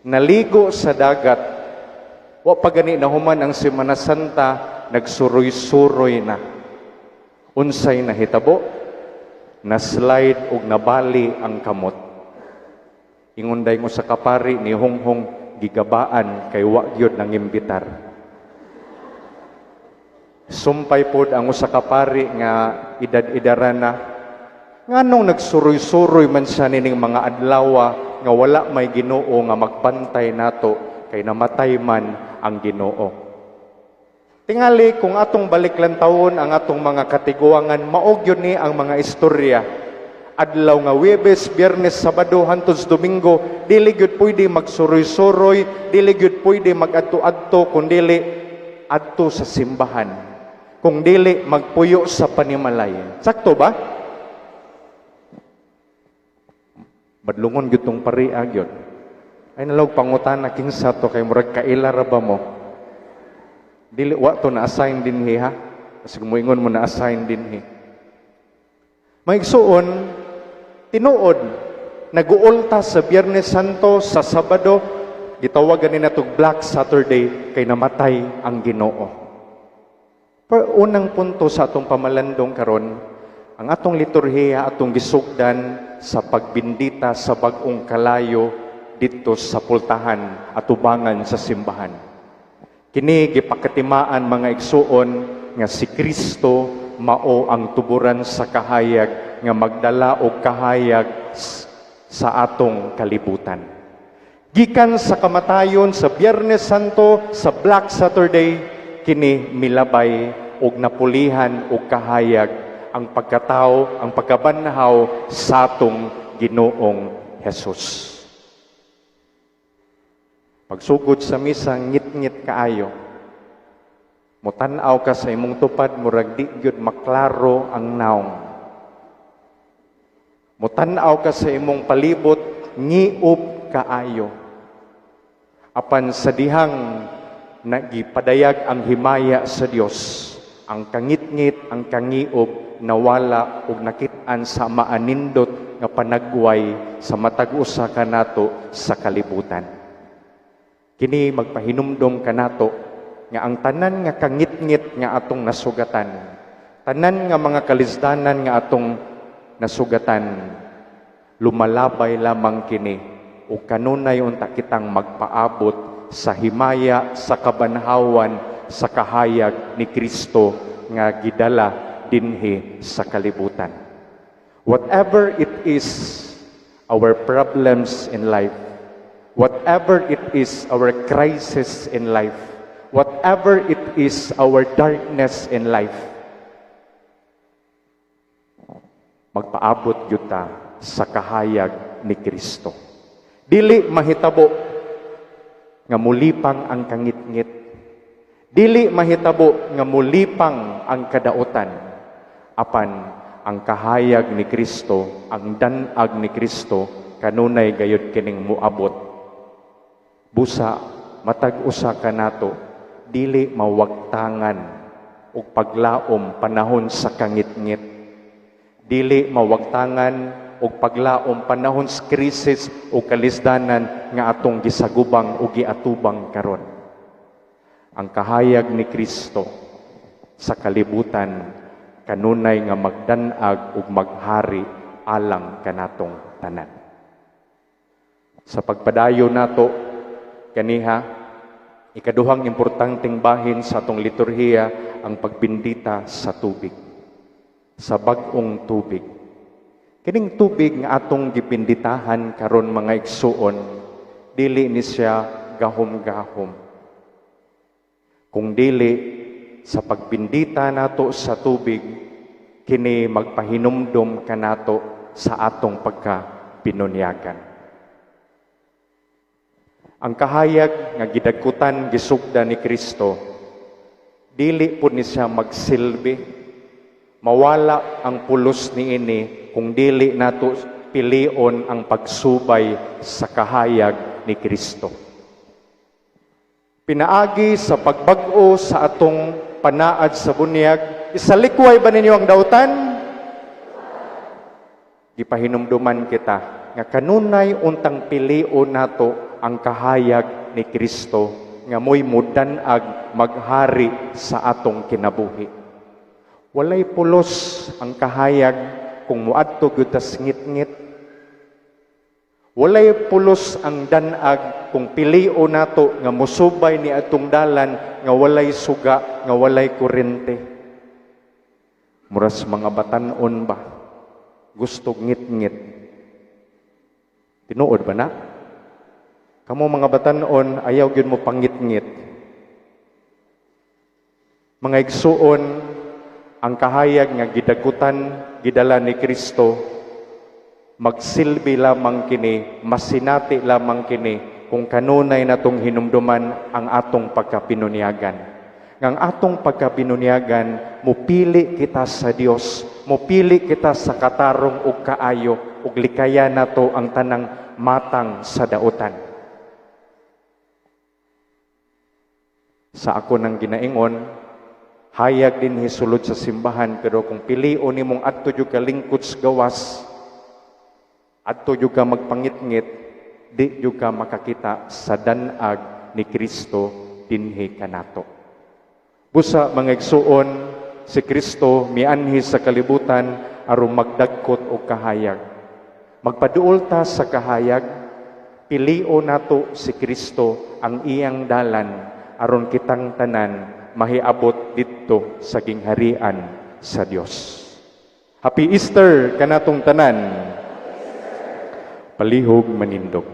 Naligo sa dagat. Wa pa gani nahuman ang Semana Santa, nagsuroy-suroy na. Unsay nahitabo? Na-slide og nabali ang kamot. Ingon day mo sa kapari ni Honghong, gigabaan kay wa gyud nangimbitar. Sumpay pod ang usa ka pari nga edad-edaran na, nganong nagsuroy-suroy man siya nining mga adlawa nga wala may Ginoo nga magbantay nato kay namatay man ang Ginoo. Tingali kung atong balik lantawon ang atong mga katiguangan, mao gyud ni ang mga istorya. Adlaw nga Webes, Biyernes, Sabado hangtod Domingo, dili gyud pwede magsuroy-suroy, dili gyud pwede magadto-adto kung dili adto sa simbahan. Kung dili magpuyo sa panimalay. Sakto ba? Badlungon gyud tong pari gyud. Ay nalog pangutana kinsa to kay murag kaila ra ba mo? Dili wa to na-assign dinhi ha. Kasi muingon mo na-assign dinhi. Maigsuon, tinuod, naguulta sa Biyernes Santo, sa Sabado, gitawagan ni natog Black Saturday kay namatay ang Ginoo. Pero unang punto sa atong pamalandong karon, ang atong liturhiya atong gisugdan sa pagbindita sa bag-ong kalayo didto sa pultahan atubangan sa simbahan. Kini gipakatimaan, mga igsuon, nga si Kristo mao ang tuburan sa kahayag nga magdala og kahayag sa atong kalibutan. Gikan sa kamatayon sa Biyernes Santo, sa Black Saturday, kini milabay og napulihan og kahayag ang pagkatao, ang pagkabanhaw sa atong Ginoong Hesus. Pagsugod sa misa, ngit-ngit kaayo. Mutan-aw ka sa imong tupad, murag di gyud maklaro ang naong. Mutan-aw ka sa imong palibot, ngiup kaayo. Apan sa dihang nagipadayag ang himaya sa Dios, ang kangitngit, ang kangiob nawala ug nakit-an sa maanindot nga panagway sa matag usa kanato sa kalibutan. Kini magpahinumdom kanato nga ang tanan nga kangitngit nga atong nasugatan, tanan nga mga kalisdanan nga atong nasugatan, lumalabay lamang kini o kanunay unta kitang magpaabot sa himaya, sa kabanhawan, sa kahayag ni Kristo nga gidala dinhi sa kalibutan. Whatever it is our problems in life, whatever it is our crisis in life, whatever it is our darkness in life, magpaabot gyud ta sa kahayag ni Kristo. Dili mahitabo nga mulipang ang kangitngit. Dili mahitabo nga mulipang ang kadautan. Apan ang kahayag ni Kristo, ang danag ni Kristo, kanunay gayud kining muabot. Busa matag usa kanato dili mawagtangan og paglaom panahon sa kangitngit. Dili mawagtangan og paglaom panahon sa krisis o kalisdanan nga atong gisagubang o giatubang karon. Ang kahayag ni Kristo sa kalibutan kanunay nga magdanag ug maghari alang kanatong tanan. Sa pagpadayon nato kaniha, ikaduhang importanteng bahin sa atong liturhiya ang pagbindita sa tubig, sa bag-ong tubig. Kining tubig nga atong gibinditahan karon, mga igsuon, dili ni siya gahom-gahom. Kung dili sa pagbindita nato sa tubig, kini magpahinumdom kanato sa atong pagkabinunyagan. Ang kahayag nga gidagkutan gisugda ni Kristo, dili pud ni siya magsilbi. Mawala ang pulos niini kung dili nato pilion ang pagsubay sa kahayag ni Kristo. Pinaagi sa pagbag-o sa atong panaad sa bunyag, isalikway ba ninyo ang dautan? Gipahinumduman kita nga kanunay untang pilion nato ang kahayag ni Kristo nga mo'y mudan-ag maghari sa atong kinabuhi. Walay pulos ang kahayag kung muadto gyud tas ngit-ngit. Walay pulos ang danag kung pilio nato nga musubay ni atong dalan nga walay suga, nga walay kurente. Muras mga batan-on ba? Gusto ngit-ngit. Tinuod ba na? Kamo mga batan-on, ayaw gyud mo pangit-ngit. Mga igsuon, ang kahayag nga gidagutan, gidala ni Kristo, magsilbi lamang kini, masinati lamang kini, kung kanunay natong hinumduman ang atong pagkapinunyagan. Ngang atong pagkapinunyagan, mupili kita sa Dios, mupili kita sa katarong ug kaayo, ug likaya nato ang tanang matang sa dautan. Sa ako nang ginaingon, hayag din hisulod sa simbahan, pero kung pilion nimong adto jud ka lingkod sa gawas, adto jud ka magpangitngit, di jud ka makakita sa danag ni Kristo dinhi kanato. Busa mga igsuon, si Kristo mianhi sa kalibutan aron magdagkot og kahayag. Magpaduol ta sa kahayag, pilio nato si Kristo ang iyang dalan aron kitang tanan mahiabot didto sa gingharian sa Dios. Happy Easter kanatong tanan. Palihog manindog.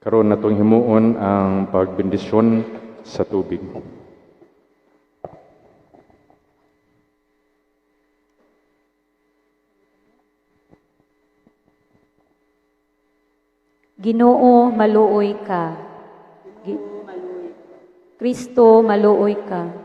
Karon natong himuon ang pagbendisyon sa tubig. Ginoo, maluoy ka. Kristo, maluoy ka.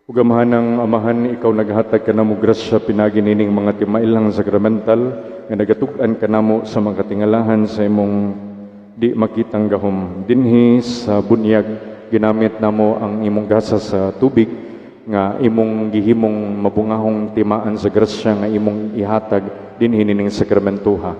Ug Amahan ng Amahan, ikaw naghatag kanamo grasya pinagi nining mga timailang sakramental nga nagatug-an kanamo sa mga katingalahan sa imong di makitang gahom. Dinhi sa bunyag ginamit namo ang imong gasa sa tubig nga imong gihimong mabungahong timaan sa grasya nga imong ihatag dinhi nining sakramentuha.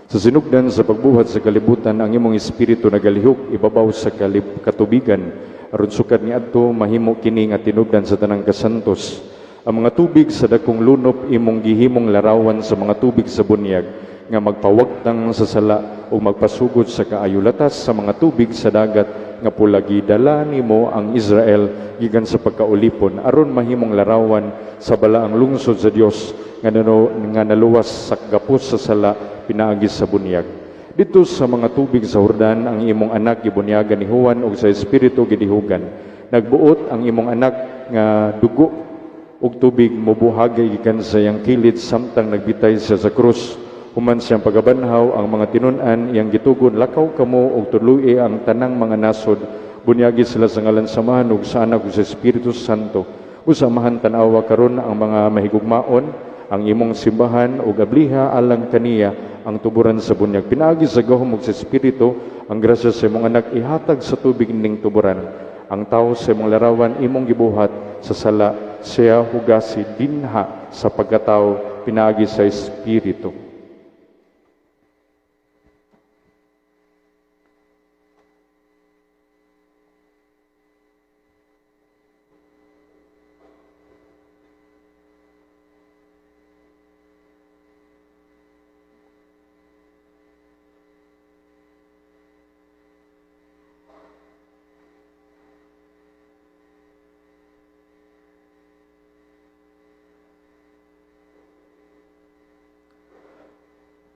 Sa sinugdan sa pagbuhat sa kalibutan, ang imong espiritu nagalihok ibabaw sa katubigan aron sukad niadto mahimo kini nga tinubdan sa tanang kasantos. Ang mga tubig sa dakong lunop imong gihimong larawan sa mga tubig sa bunyag nga magpawagtang sa sala ug magpasugod sa kaayulatas sa mga tubig sa dagat nga pula gidala nimo ang Israel gikan sa pagkaulipon aron mahimong larawan sa balaang lungsod sa Dios nga naluwas sa gapos sa sala pinaagi sa bunyag. Dito sa mga tubig sa Jordan ang imong anak gibunyagan ni Juan ug sa Espiritu gidihugan. Nagbuot ang imong anak nga dugo ug tubig mobuhagay gikan sa iyang kilid samtang nagbitay siya sa krus. Human siyang pagabanhaw ang mga tinun-an iyang gitugon, lakaw kamo ug tudloi ang tanang mga nasod. Bunyagi sila sa ngalan sa Amahan ug sa Anak ug sa Espiritu Santo. Usamahan tan-awa karon ang mga mahigugmaon ang imong simbahan ug abliha alang kaniya ang tuburan sa bunyag. Pinaagi sa gahom ug sa Espiritu ang grasya sa imong anak ihatag sa tubig ning tuburan. Ang tawo sa imong larawan imong gibuhat sa sala siya hugasi dinha sa pagkatao pinaagi sa Espiritu.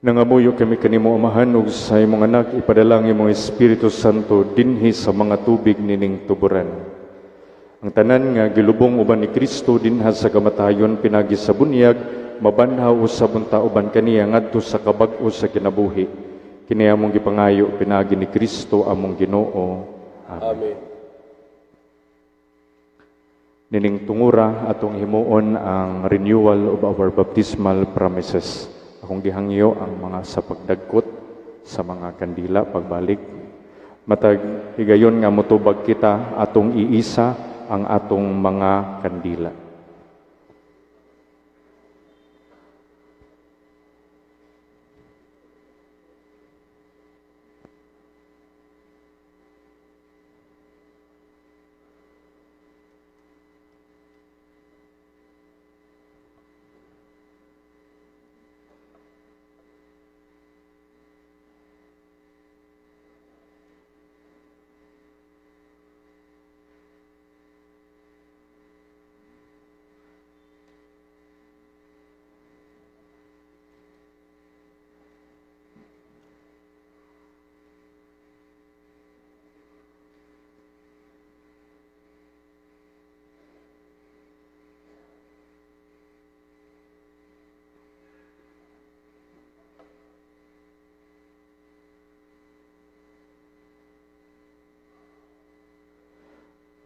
Nangamuyo kami kanimo, Amahan, ug sa imong Anak ipadala ang imong Espiritu Santo dinhi sa mga tubig nining tuburan. Ang tanan nga gilubong uban ni Kristo dinha sa kamatayon pinagi sa bunyag, mabanhaw usab unta uban kaniya ngadto sa kabag-o sa kinabuhi. Kini among gipangayo pinagi ni Kristo among Ginoo. Amen. Amen. Nining tungura atong himuon ang renewal of our baptismal promises. Akong gihangyo ang mga sa pagdagkot sa mga kandila pagbalik. Matag higayon nga motubag kita atong iisa ang atong mga kandila.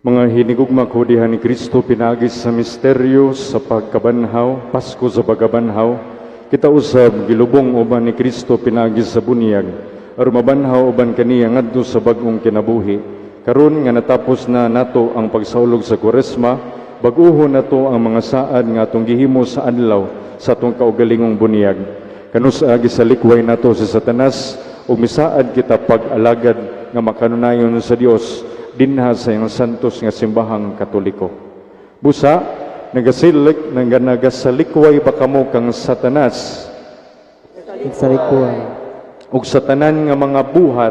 Mga hinigugma ko diha ni Kristo, pinaagi sa misteryo sa pagkabanhaw, Pasko sa pagkabanhaw, kita usab gilubong uban ni Kristo pinaagi sa bunyag, aron mabanhaw uban kaniya ngadto sa bag-ong kinabuhi. Karon nga natapos na nato ang pagsaulog sa Kuresma, bag-uhon nato ang mga saad nga atong gihimo sa adlaw sa atong kaugalingong bunyag. Kanusa gisalikway nato si Satanas ug misaad kita pag-alagad nga makanunayon sa Dios dinha sa iyang santos nga simbahang Katoliko. Busa, nagasalikway ba kamo kang Satanas? Nagsalikway. Ug sa tanan nga mga buhat?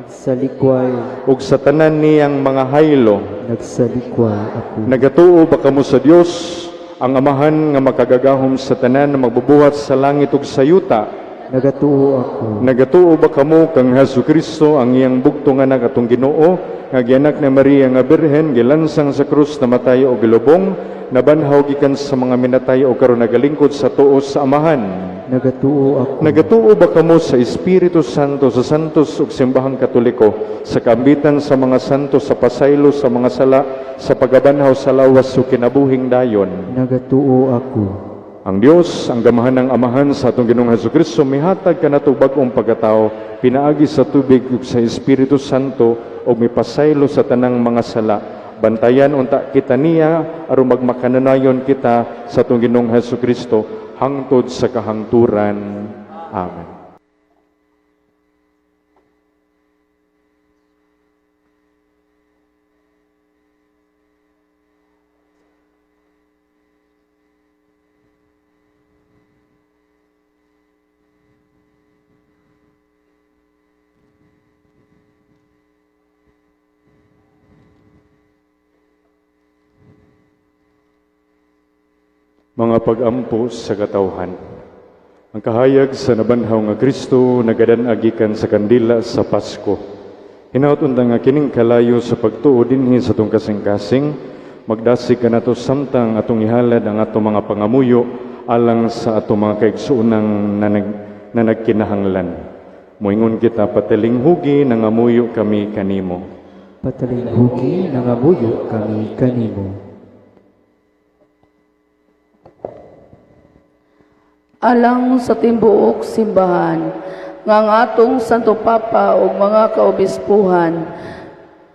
Nagsalikway. Ug sa tanan niyang mga haylo? Nagsalikway ako. Nagatuo ba kamo sa Dios, ang Amahan nga makagagahom sa tanan na magbubuhat sa langit ug sa yuta? Nagatuo ako. Nagatuo ba kamo kang Hesus Kristo ang iyang bugtong anak atong Ginoo, nga gianak ni Maria nga Birhen, gilansang sa krus, namatay o gilubong, nabanhaw gikan sa mga minatay o karon nagalingkod sa tuo sa Amahan? Nagatuo ako. Nagatuo ba kamo sa Espiritu Santo, sa santos ug simbahang Katoliko, sa kaambitan sa mga santo, sa pasaylo sa mga sala, sa pagabanhaw sa lawas ug kinabuhing dayon? Nagatuo ako. Ang Dios, ang gamahan ng Amahan sa atong Ginoong Hesus Kristo, mihatag kanato bag-ong pagkatao pinaagi sa tubig ug sa Espiritu Santo ug mipasaylo sa tanang mga sala. Bantayan unta kita niya aron magmakanunayon kita sa atong Ginoong Hesus Kristo hangtod sa kahangturan. Amen. Mga pag-ampo sa katawhan. Ang kahayag sa nabanhaw nga Kristo nagadan-ag gikan sa kandila sa Pasko. Hinaut unta nga kining kalayo sa pagtuo dinhi sa atong kasing-kasing, magdasig kanato samtang atong ihalad ang atong mga pangamuyo alang sa atong mga kaigsuonang na nagkinahanglan. Moingon kita, patalinghugi, nangamuyo kami kanimo. Patalinghugi, nangamuyo kami kanimo. Alang sa tibuok simbahan, nga ang atong Santo Papa ug mga kaobispuhan,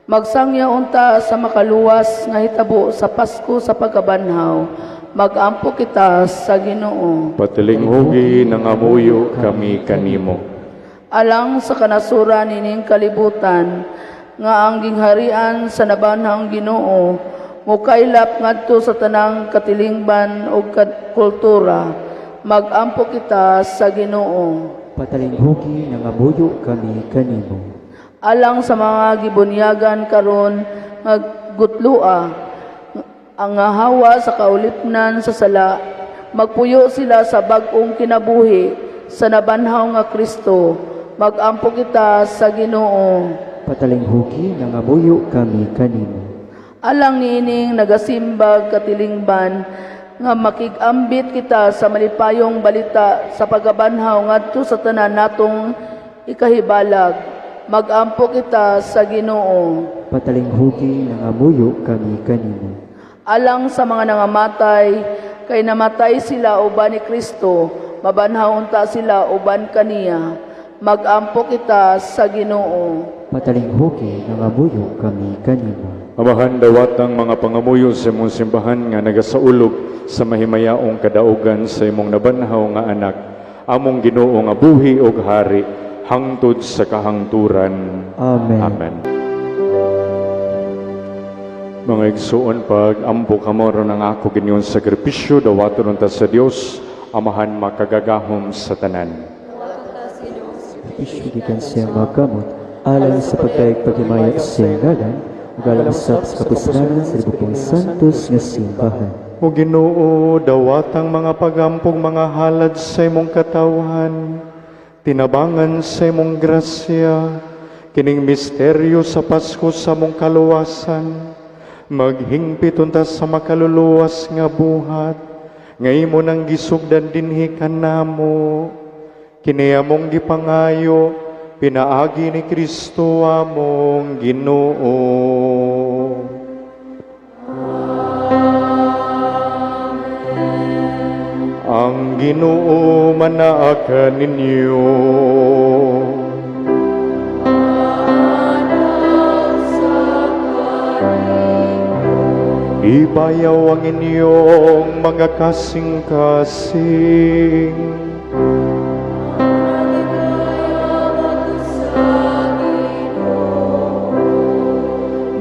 magsangya unta sa makaluwas nga hitabo sa Pasko sa pagkabanhaw, Magampo kita sa Ginoo. Patalinghugi, nangamuyo kami kanimo. Alang sa kanasuran nining kalibutan nga ang gingharian sa nabanhawng Ginoo mukaylap ngadto sa tanang katilingban ug kultura, magampo kita sa Ginoo. Patalinghugi, nangamuyo kami kanimo. Alang sa mga gibunyagan karon nga gutloa ang hawa sa kaulipnan sa sala, magpuyo sila sa bag-ong kinabuhi sa nabanhaw nga Kristo, magampo kita sa Ginoo. Patalinghugi, nangamuyo kami kanimo. Alang niining nagasimbag katilingban nga makig-ambit kita sa malipayong balita sa pagkabanhaw ngadto sa tanan natong ikahibalag, magampo kita sa Ginoo. Patalinghugi, nangamuyo kami kanimo. Alang sa mga nangamatay, kay namatay sila uban ni Kristo, mabanhaw unta sila uban kaniya, magampo kita sa Ginoo. Patalinghugi, nangamuyo kami kanimo. Amahan, dawatang mga pangamuyo sa imong simbahan nga nagasaulog sa mahimayaong kadaugan sa imong nabanhaw nga anak, among Ginoo nga buhi ug hari hangtod sa kahangturan. Amen. Amen. Mga igsuon, pag ampo kamo aron ang ako ginyong sakripisyo, dawaton unta sa Dios, Amahan makagagahom sa tanan. Sakripisyo gikan sa iyang mga kamot, alang sa pagdayeg paghimaya sa iyang ngalan, ug alang usab sa kapusnanan sa libukong santos nga simbahan. O Ginoo, dawatang mga pagampog mga halad sa imong katawhan, tinabangan sa imong grasya, kining misteryo sa Pasko sa among kaluwasan, maghingpit unta sa makaluluwas nga buhat, nga imo nang gisugdan dinhi kanamo, kini among gipangayo, pinaagi ni Kristo among Ginoo. Ang Ginoo manaa kaninyo. Ibayaw ang inyong mga kasing-kasing.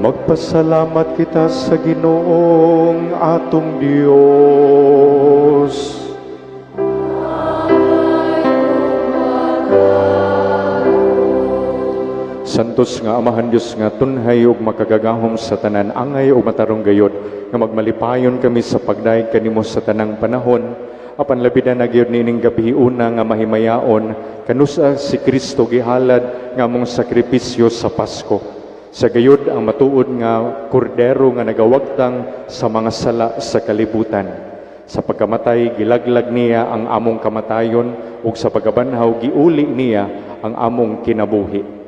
Magpasalamat kita sa Ginoong atong Dios. Santos nga Amahan Dios nga tunhay ug makagagahom sa tanan, angay ug matarong gayod nga magmalipayon kami sa pagdayeg kanimo sa tanang panahon, apan labi na gyud niining gabi una nga mahimayaon kanusa si Kristo gihalad nga among sakripisyo sa Pasko. Sa gayod ang matuod nga kordero nga nagawagtang sa mga sala sa kalibutan. Sa pagkamatay gilaglag niya ang among kamatayon ug sa pagkabanhaw giuli niya ang among kinabuhi.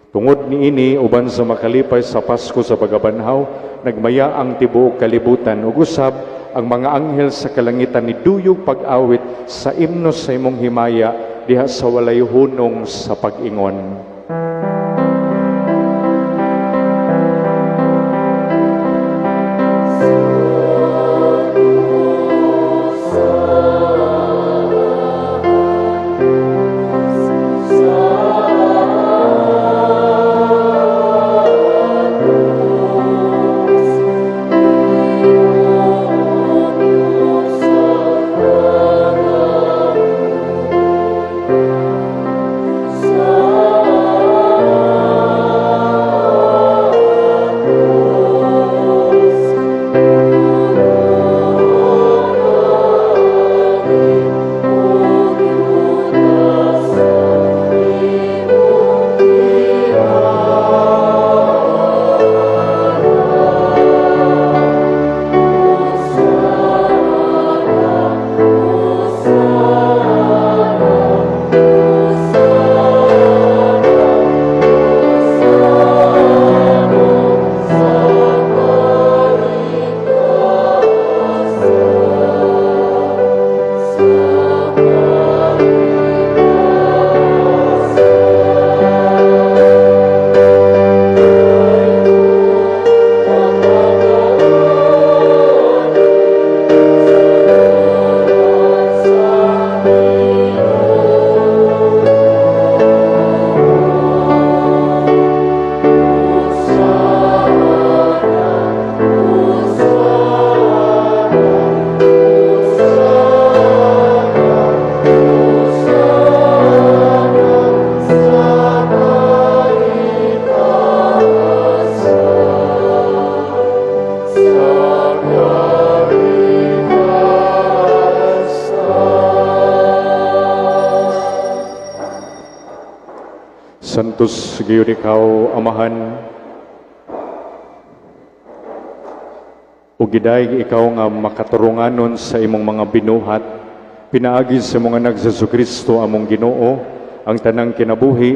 Tungod niini uban sa makalipay sa Pasko sa pagkabanhaw, nagmaya ang tibuok kalibutan ug usab ang mga anghel sa kalangitan ni duyog pag-awit sa imno sa imong himaya diha sa walay hunong sa pag-ingon. Sa Santos gayud ikaw, Amahan, ug gidayeg ikaw nga makaturunganon sa imong mga binuhat, pinaagi sa imong anak Jesu Kristo among Ginoo. Ang tanang kinabuhi,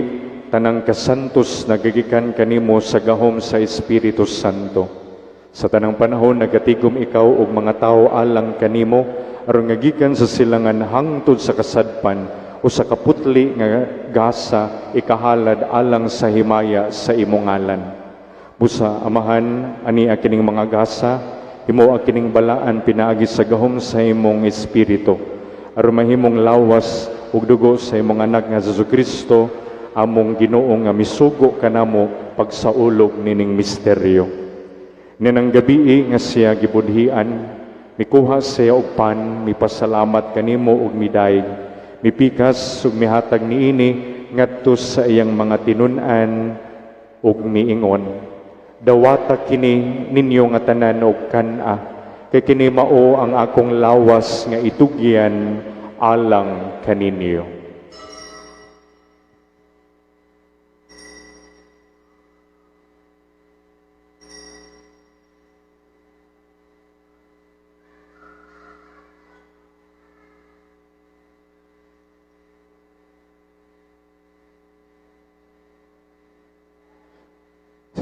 tanang kasantos nagagikan kanimo sa gahom sa Espiritu Santo. Sa tanang panahon nagatigom ikaw og mga tawo alang kanimo, aron nga gikan sa silangan hangtod sa kasadpan, usa ka putli nga gasa ikahalad alang sa himaya sa imong ngalan. Busa, Amahan, ani kining mga gasa, himoa kining balaan pinaagi sa gahom sa imong Espiritu, aron mahimong lawas ug dugo sa imong anak nga Jesu Kristo among Ginoo, nga misugo kanamo pagsaulog nining misteryo. Ninang gabii nga siya gibudhian, mikuha siya og pan, mipasalamat kanimo ug midayeg, mipikas ug mihatag niini ngadto sa iyang mga tinun-an ug miingon: "Dawata kini ninyo nga tanan og kan-a, kay kini mao ang akong lawas nga itugyan alang kaninyo."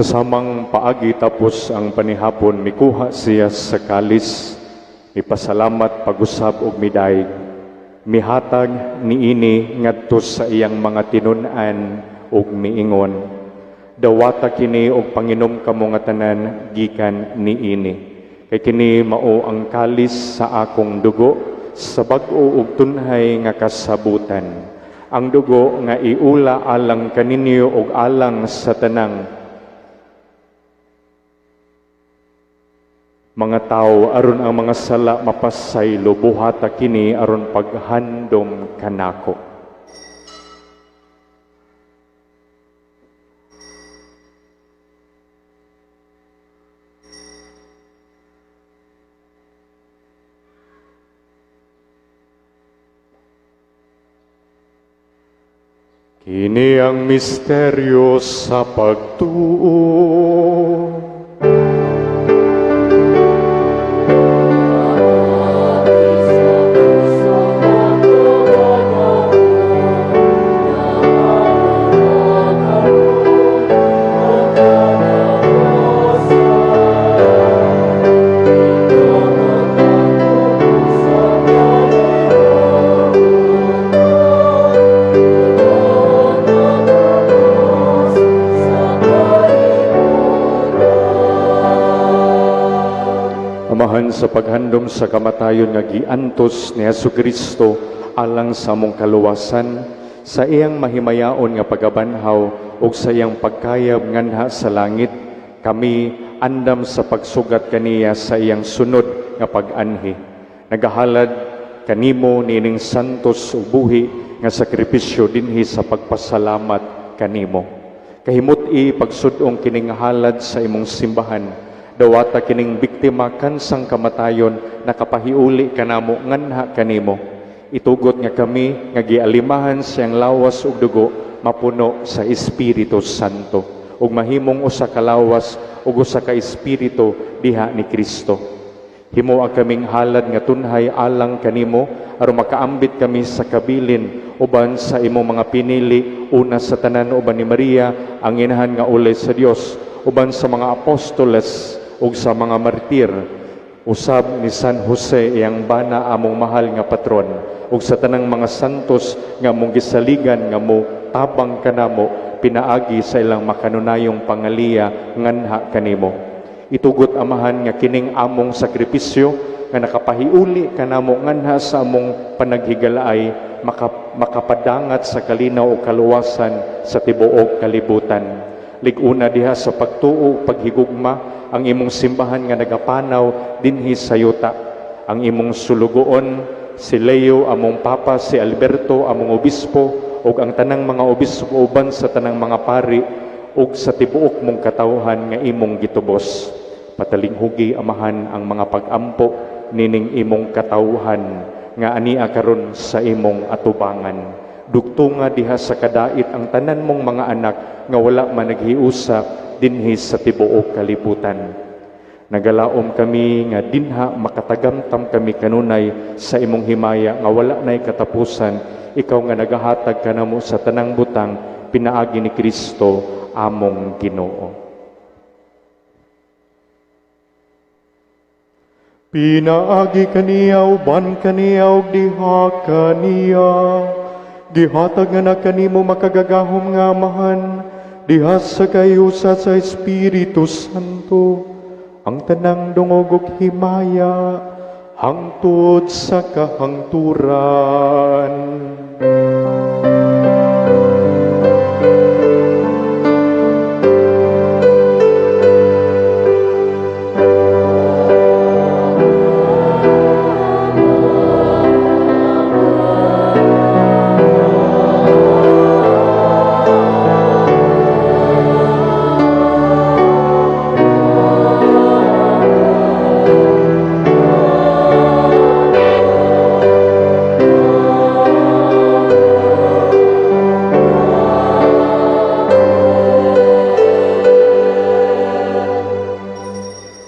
Sa samang paagi, tapos ang panihapon, mikuha siya sa kalis, mipasalamat pag-usab og midayeg, mihatag niini ngadto sa iyang mga tinun-an ug miingon: "Dawata kini og panginom kamo nga tanan gikan niini, kay kini mao ang kalis sa akong dugo sa bag-o ug tunhay nga kasabutan, ang dugo nga iula alang kaninyo ug alang sa tanang mga tawo aron ang mga sala mapasaylo. Buhata kini aron paghandom kanako." Kini ang misteryo sa pagtuo. Amahan, sa paghandom sa kamatayon nga giantos ni Hesus Kristo alang sa among kaluwasan, sa iyang mahimayaon nga pagabanhaw ug sa iyang pagkayab nganha sa langit, kami andam sa pagsugat kaniya sa iyang sunod nga pag-anhi, nagahalad kanimo nining santos ug buhi nga sakripisyo dinhi sa pagpasalamat kanimo. Kahimut-i pagsud-ong kining halad sa imong simbahan. Dawata kining biktima kansang kamatayon nakapahiuli kanamo nganha kanimo. Itugot nga kami nga gialimahan siyang lawas ug dugo mapuno sa Espiritu Santo ug mahimong usa ka lawas ug usa ka espiritu diha ni Kristo. Himoa kaming halad nga tunhay alang kanimo aron makaambit kami sa kabilin uban sa imong mga pinili, una sa tanan uban ni Maria ang inahan nga ulay sa Dios, uban sa mga apostoles ug sa mga martir, usab ni San Jose iyang bana among mahal nga patron, ug sa tanang mga santos nga among gisaligan nga mo tabang kanamo pinaagi sa ilang makanunayong pangaliya nganha kanimo. Itugot, Amahan, nga kining among sakripisyo nga nakapahiuli kanamo nganha sa among panaghigalaay makapadangat sa kalinaw o kaluwasan sa tibuok kalibutan. Lig-una diha sa pagtuo paghigugma ang imong simbahan nga nagapanaw dinhi sa yuta. Ang imong sulugoon si Leo among papa, si Alberto among obispo, ug ang tanang mga obispo uban sa tanang mga pari ug sa tibuok mong katawhan nga imong gitubos. Patalinghugi, Amahan, ang mga pag-ampo nining imong katawhan nga ania karon sa imong atubangan. Dugtunga diha sa kadait ang tanan mong mga anak nga wala man naghiusa dinhi sa tibuok kalibutan. Nagalaom kami nga dinha makatagamtam kami kanunay sa imong himaya nga wala nay katapusan, ikaw nga nagahatag kanamo sa tanang butang pinaagi ni Kristo among Ginoo. Pinaagi kaniya, uban kaniya, ug diha kaniya, gihatag nga na kanimo makagagahom nga Amahan, diha sa kahiusa sa Espiritu Santo, ang tanang dungog ug himaya hangtod sa kahangturan.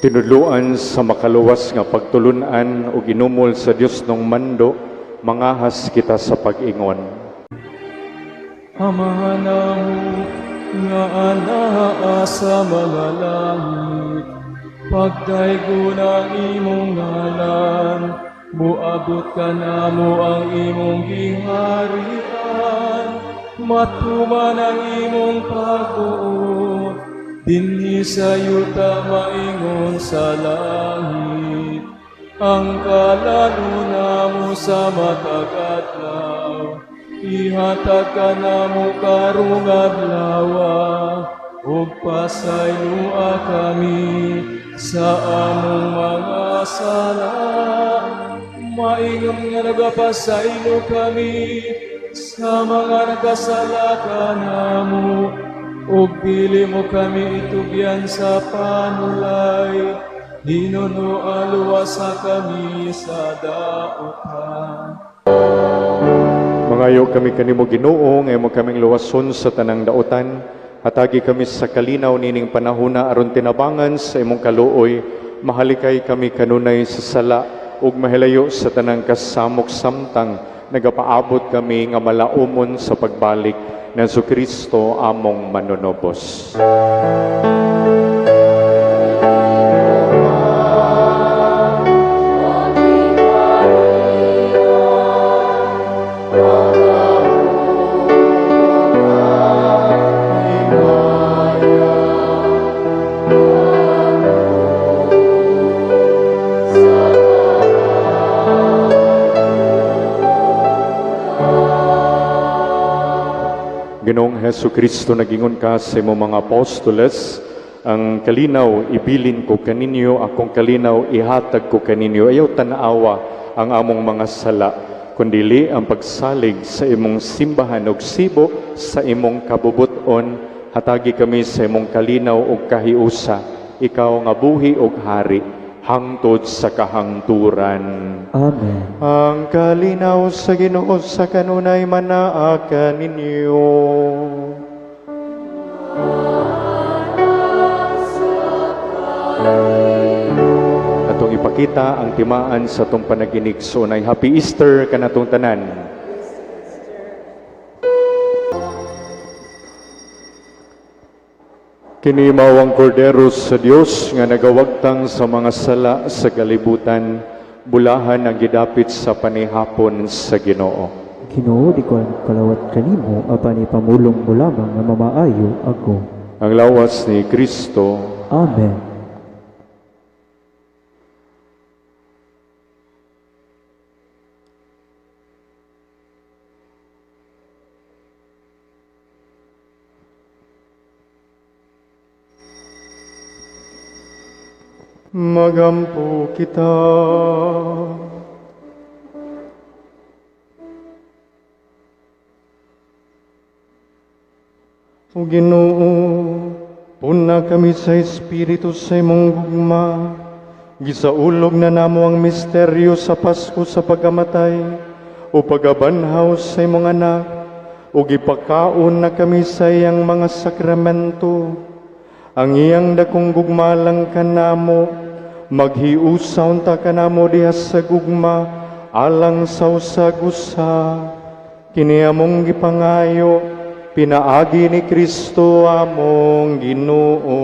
Tinudluan sa makaluwas nga pagtulunan ug inumol sa Dios nung mando, mangahas kita sa pag-ingon. Amahan namo nga anaa sa mga langit, pagdaygon ang imong ngalan, muabot kanamo ang imong giharian, matuman ang imong pagbuot, dinhi sa yuta maingon sa langit. Ang kalan-on namo sa matag adlaw, ihatag kanamo karong adlawa, ug pasayloa kami sa among mga sala, maingon nga nagapasaylo kami sa mga nagkasala kanamo, ug dili mo kami itugyan sa panulay, hinunoa luwasa kami sa daotan. Mangayo kami kanimo, Ginoo, nga imo kaming luwason sa tanang daotan. Hatagi kami sa kalinaw nining panahona aron tinabangan sa imong kaluoy, mahalikay kami kanunay sa sala ug mahilayo sa tanang kasamok samtang nagapaabot kami nga malaumon sa pagbalik ni Kristo among manunubos. Ginoong Hesu Kristo, nagingon ka sa imong mga apostoles, "Ang kalinaw ibilin ko kaninyo, akong kalinaw ihatag ko kaninyo. Ayaw tan-awa ang among mga sala, kundili ang pagsalig sa imong simbahan ug sibo sa imong kabubuton. Hatagi kami sa imong kalinaw ug kahiusa, ikaw nga buhi ug hari hangtod sa kahangturan." Amen. Ang kalinaw sa Ginoo sa kanunay manaa kaninyo. Atong ipakita ang timaan sa atong panaginig. So nay Happy Easter kanatong tanan. Kini mao ang Kordero sa Dios nga nagawagtang sa mga sala sa kalibutan. Bulahan ang gidapit sa panihapon sa Ginoo. Ginoo, di ko kalawat kanimo, apan ipamulong mo lamang nga mamaayo ako. Ang lawas ni Kristo. Amen. Magampo kita. O Ginoo, puna kami sa Espiritu sa imong gugma. Gisaulog na namo ang misteryo sa Pasko sa pagkamatay o pagabanhaw sa imong anak. Ug ipakaon na kami sa iyang mga sakramento. Ang iyang dakong gugma lang kanamo, maghiusa unta kanamo diha sa gugma alang sa usag-usa. Kini among gipangayo pinaagi ni Kristo among Ginoo.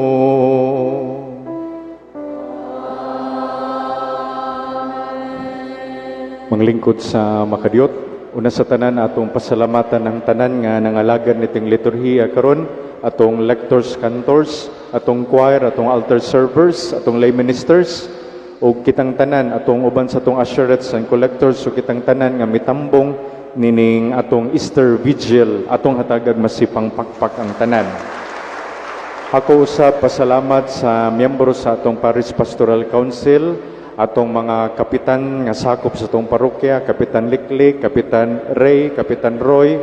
Manglingkod sa makadiyot, una sa tanan atong pasalamatan ang tanan nga nangalagad niting liturhiya karon, atong lectors, cantors, atong choir, atong altar servers, atong lay ministers, ug kitang tanan atong uban sa atong usherettes and collectors, ug kitang tanan nga mitambong nining atong Easter Vigil, atong hatagag masipang pakpak ang tanan. Ako usab pasalamat sa miyembro sa atong Parish Pastoral Council, atong mga kapitan nga sakop sa atong parokya, Kapitan Liklik, Kapitan Ray, Kapitan Roy,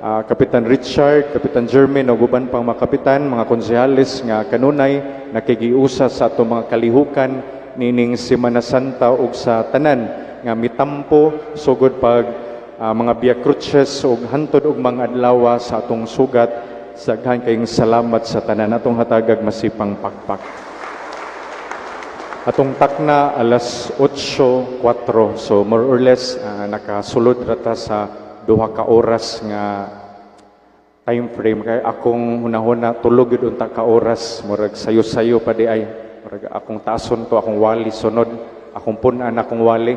Kapitan Richard, Kapitan Jermaine, ug uban pang mga kapitan, mga konsehales nga kanunay nakigiusa sa atong mga kalihukan nining Semana Santa ug sa tanan nga mitampo sugod pag mga Via Cruces ug hantod og mga adlaw sa atong sugat. Daghan kayong salamat sa tanan, atong hatagag masipang pakpak. Atong takna alas 8:04, so more or less nakasulod ra ta sa 2 ka oras nga time frame, kay akong hunahuna tulog gyud unta ka oras, murag sayo-sayo pa di ay, murag akong taason to akong wali sunod akong pun-an akong wali,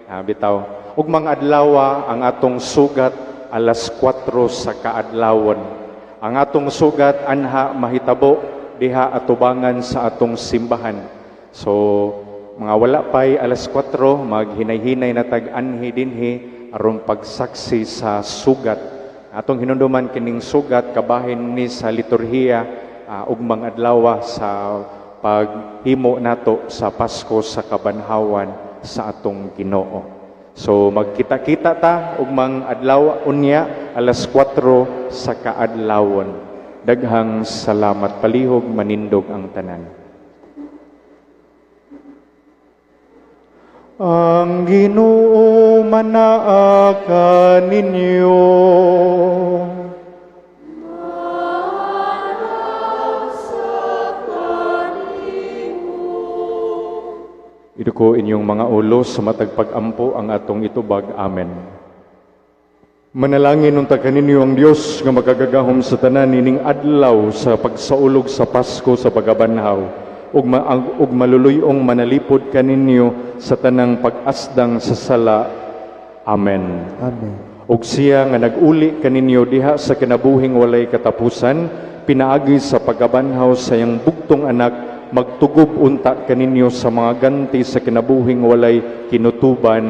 bitaw. Ug mga adlaw ang atong sugat alas 4 sa kaadlawon. Ang atong sugat anha mahitabo diha atubangan sa atong simbahan. So mga wala pay alas 4, maghinay-hinay na tag anhi dinhi aron pagsaksi sa sugat. Atong hinumduman kining sugat kabahin ni sa liturhiya ug mga adlaw sa paghimo nato sa Pasko sa kabanhawan sa atong Ginoo. So magkita-kita ta ug mga adlaw unya alas 4 sa kaadlawon. Daghang salamat, palihog manindog ang tanan. Ang Ginoo manaa kaninyo. Iduko inyong mga ulo sa matag pag-ampo ang atong itubag. Amen. Manalangin unta kaninyo ang Dios nga makagagahom sa tanan ining adlaw sa pagsaulog sa Pasko sa pagabanhaw, ug maluluyong manalipod kaninyo sa tanang pag-asdang sa sala. Amen. Amen. Ug siya nga nag-uli kaninyo diha sa kinabuhing walay katapusan pinaagi sa pagabanhaw sa iyang bugtong anak, magtugob unta kaninyo sa mga ganti sa kinabuhing walay kinutuban.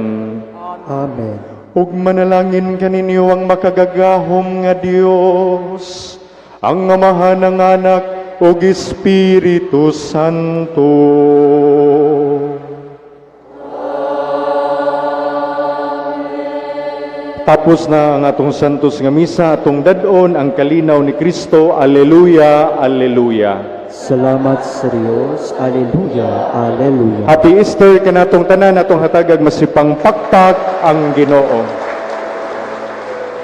Amen. Ug manalangin kaninyo ang makagagahom nga Dios, ang Amahan, ang Anak ug Espiritu Santo. Amen. Tapos na ang atong santos nga misa, atong dad-on ang kalinaw ni Kristo. Alleluia, alleluia. Salamat sa Dios. Alleluia, alleluia. Happy Easter kanatong tanan, atong hatagag masipang pakpak ang Ginoo.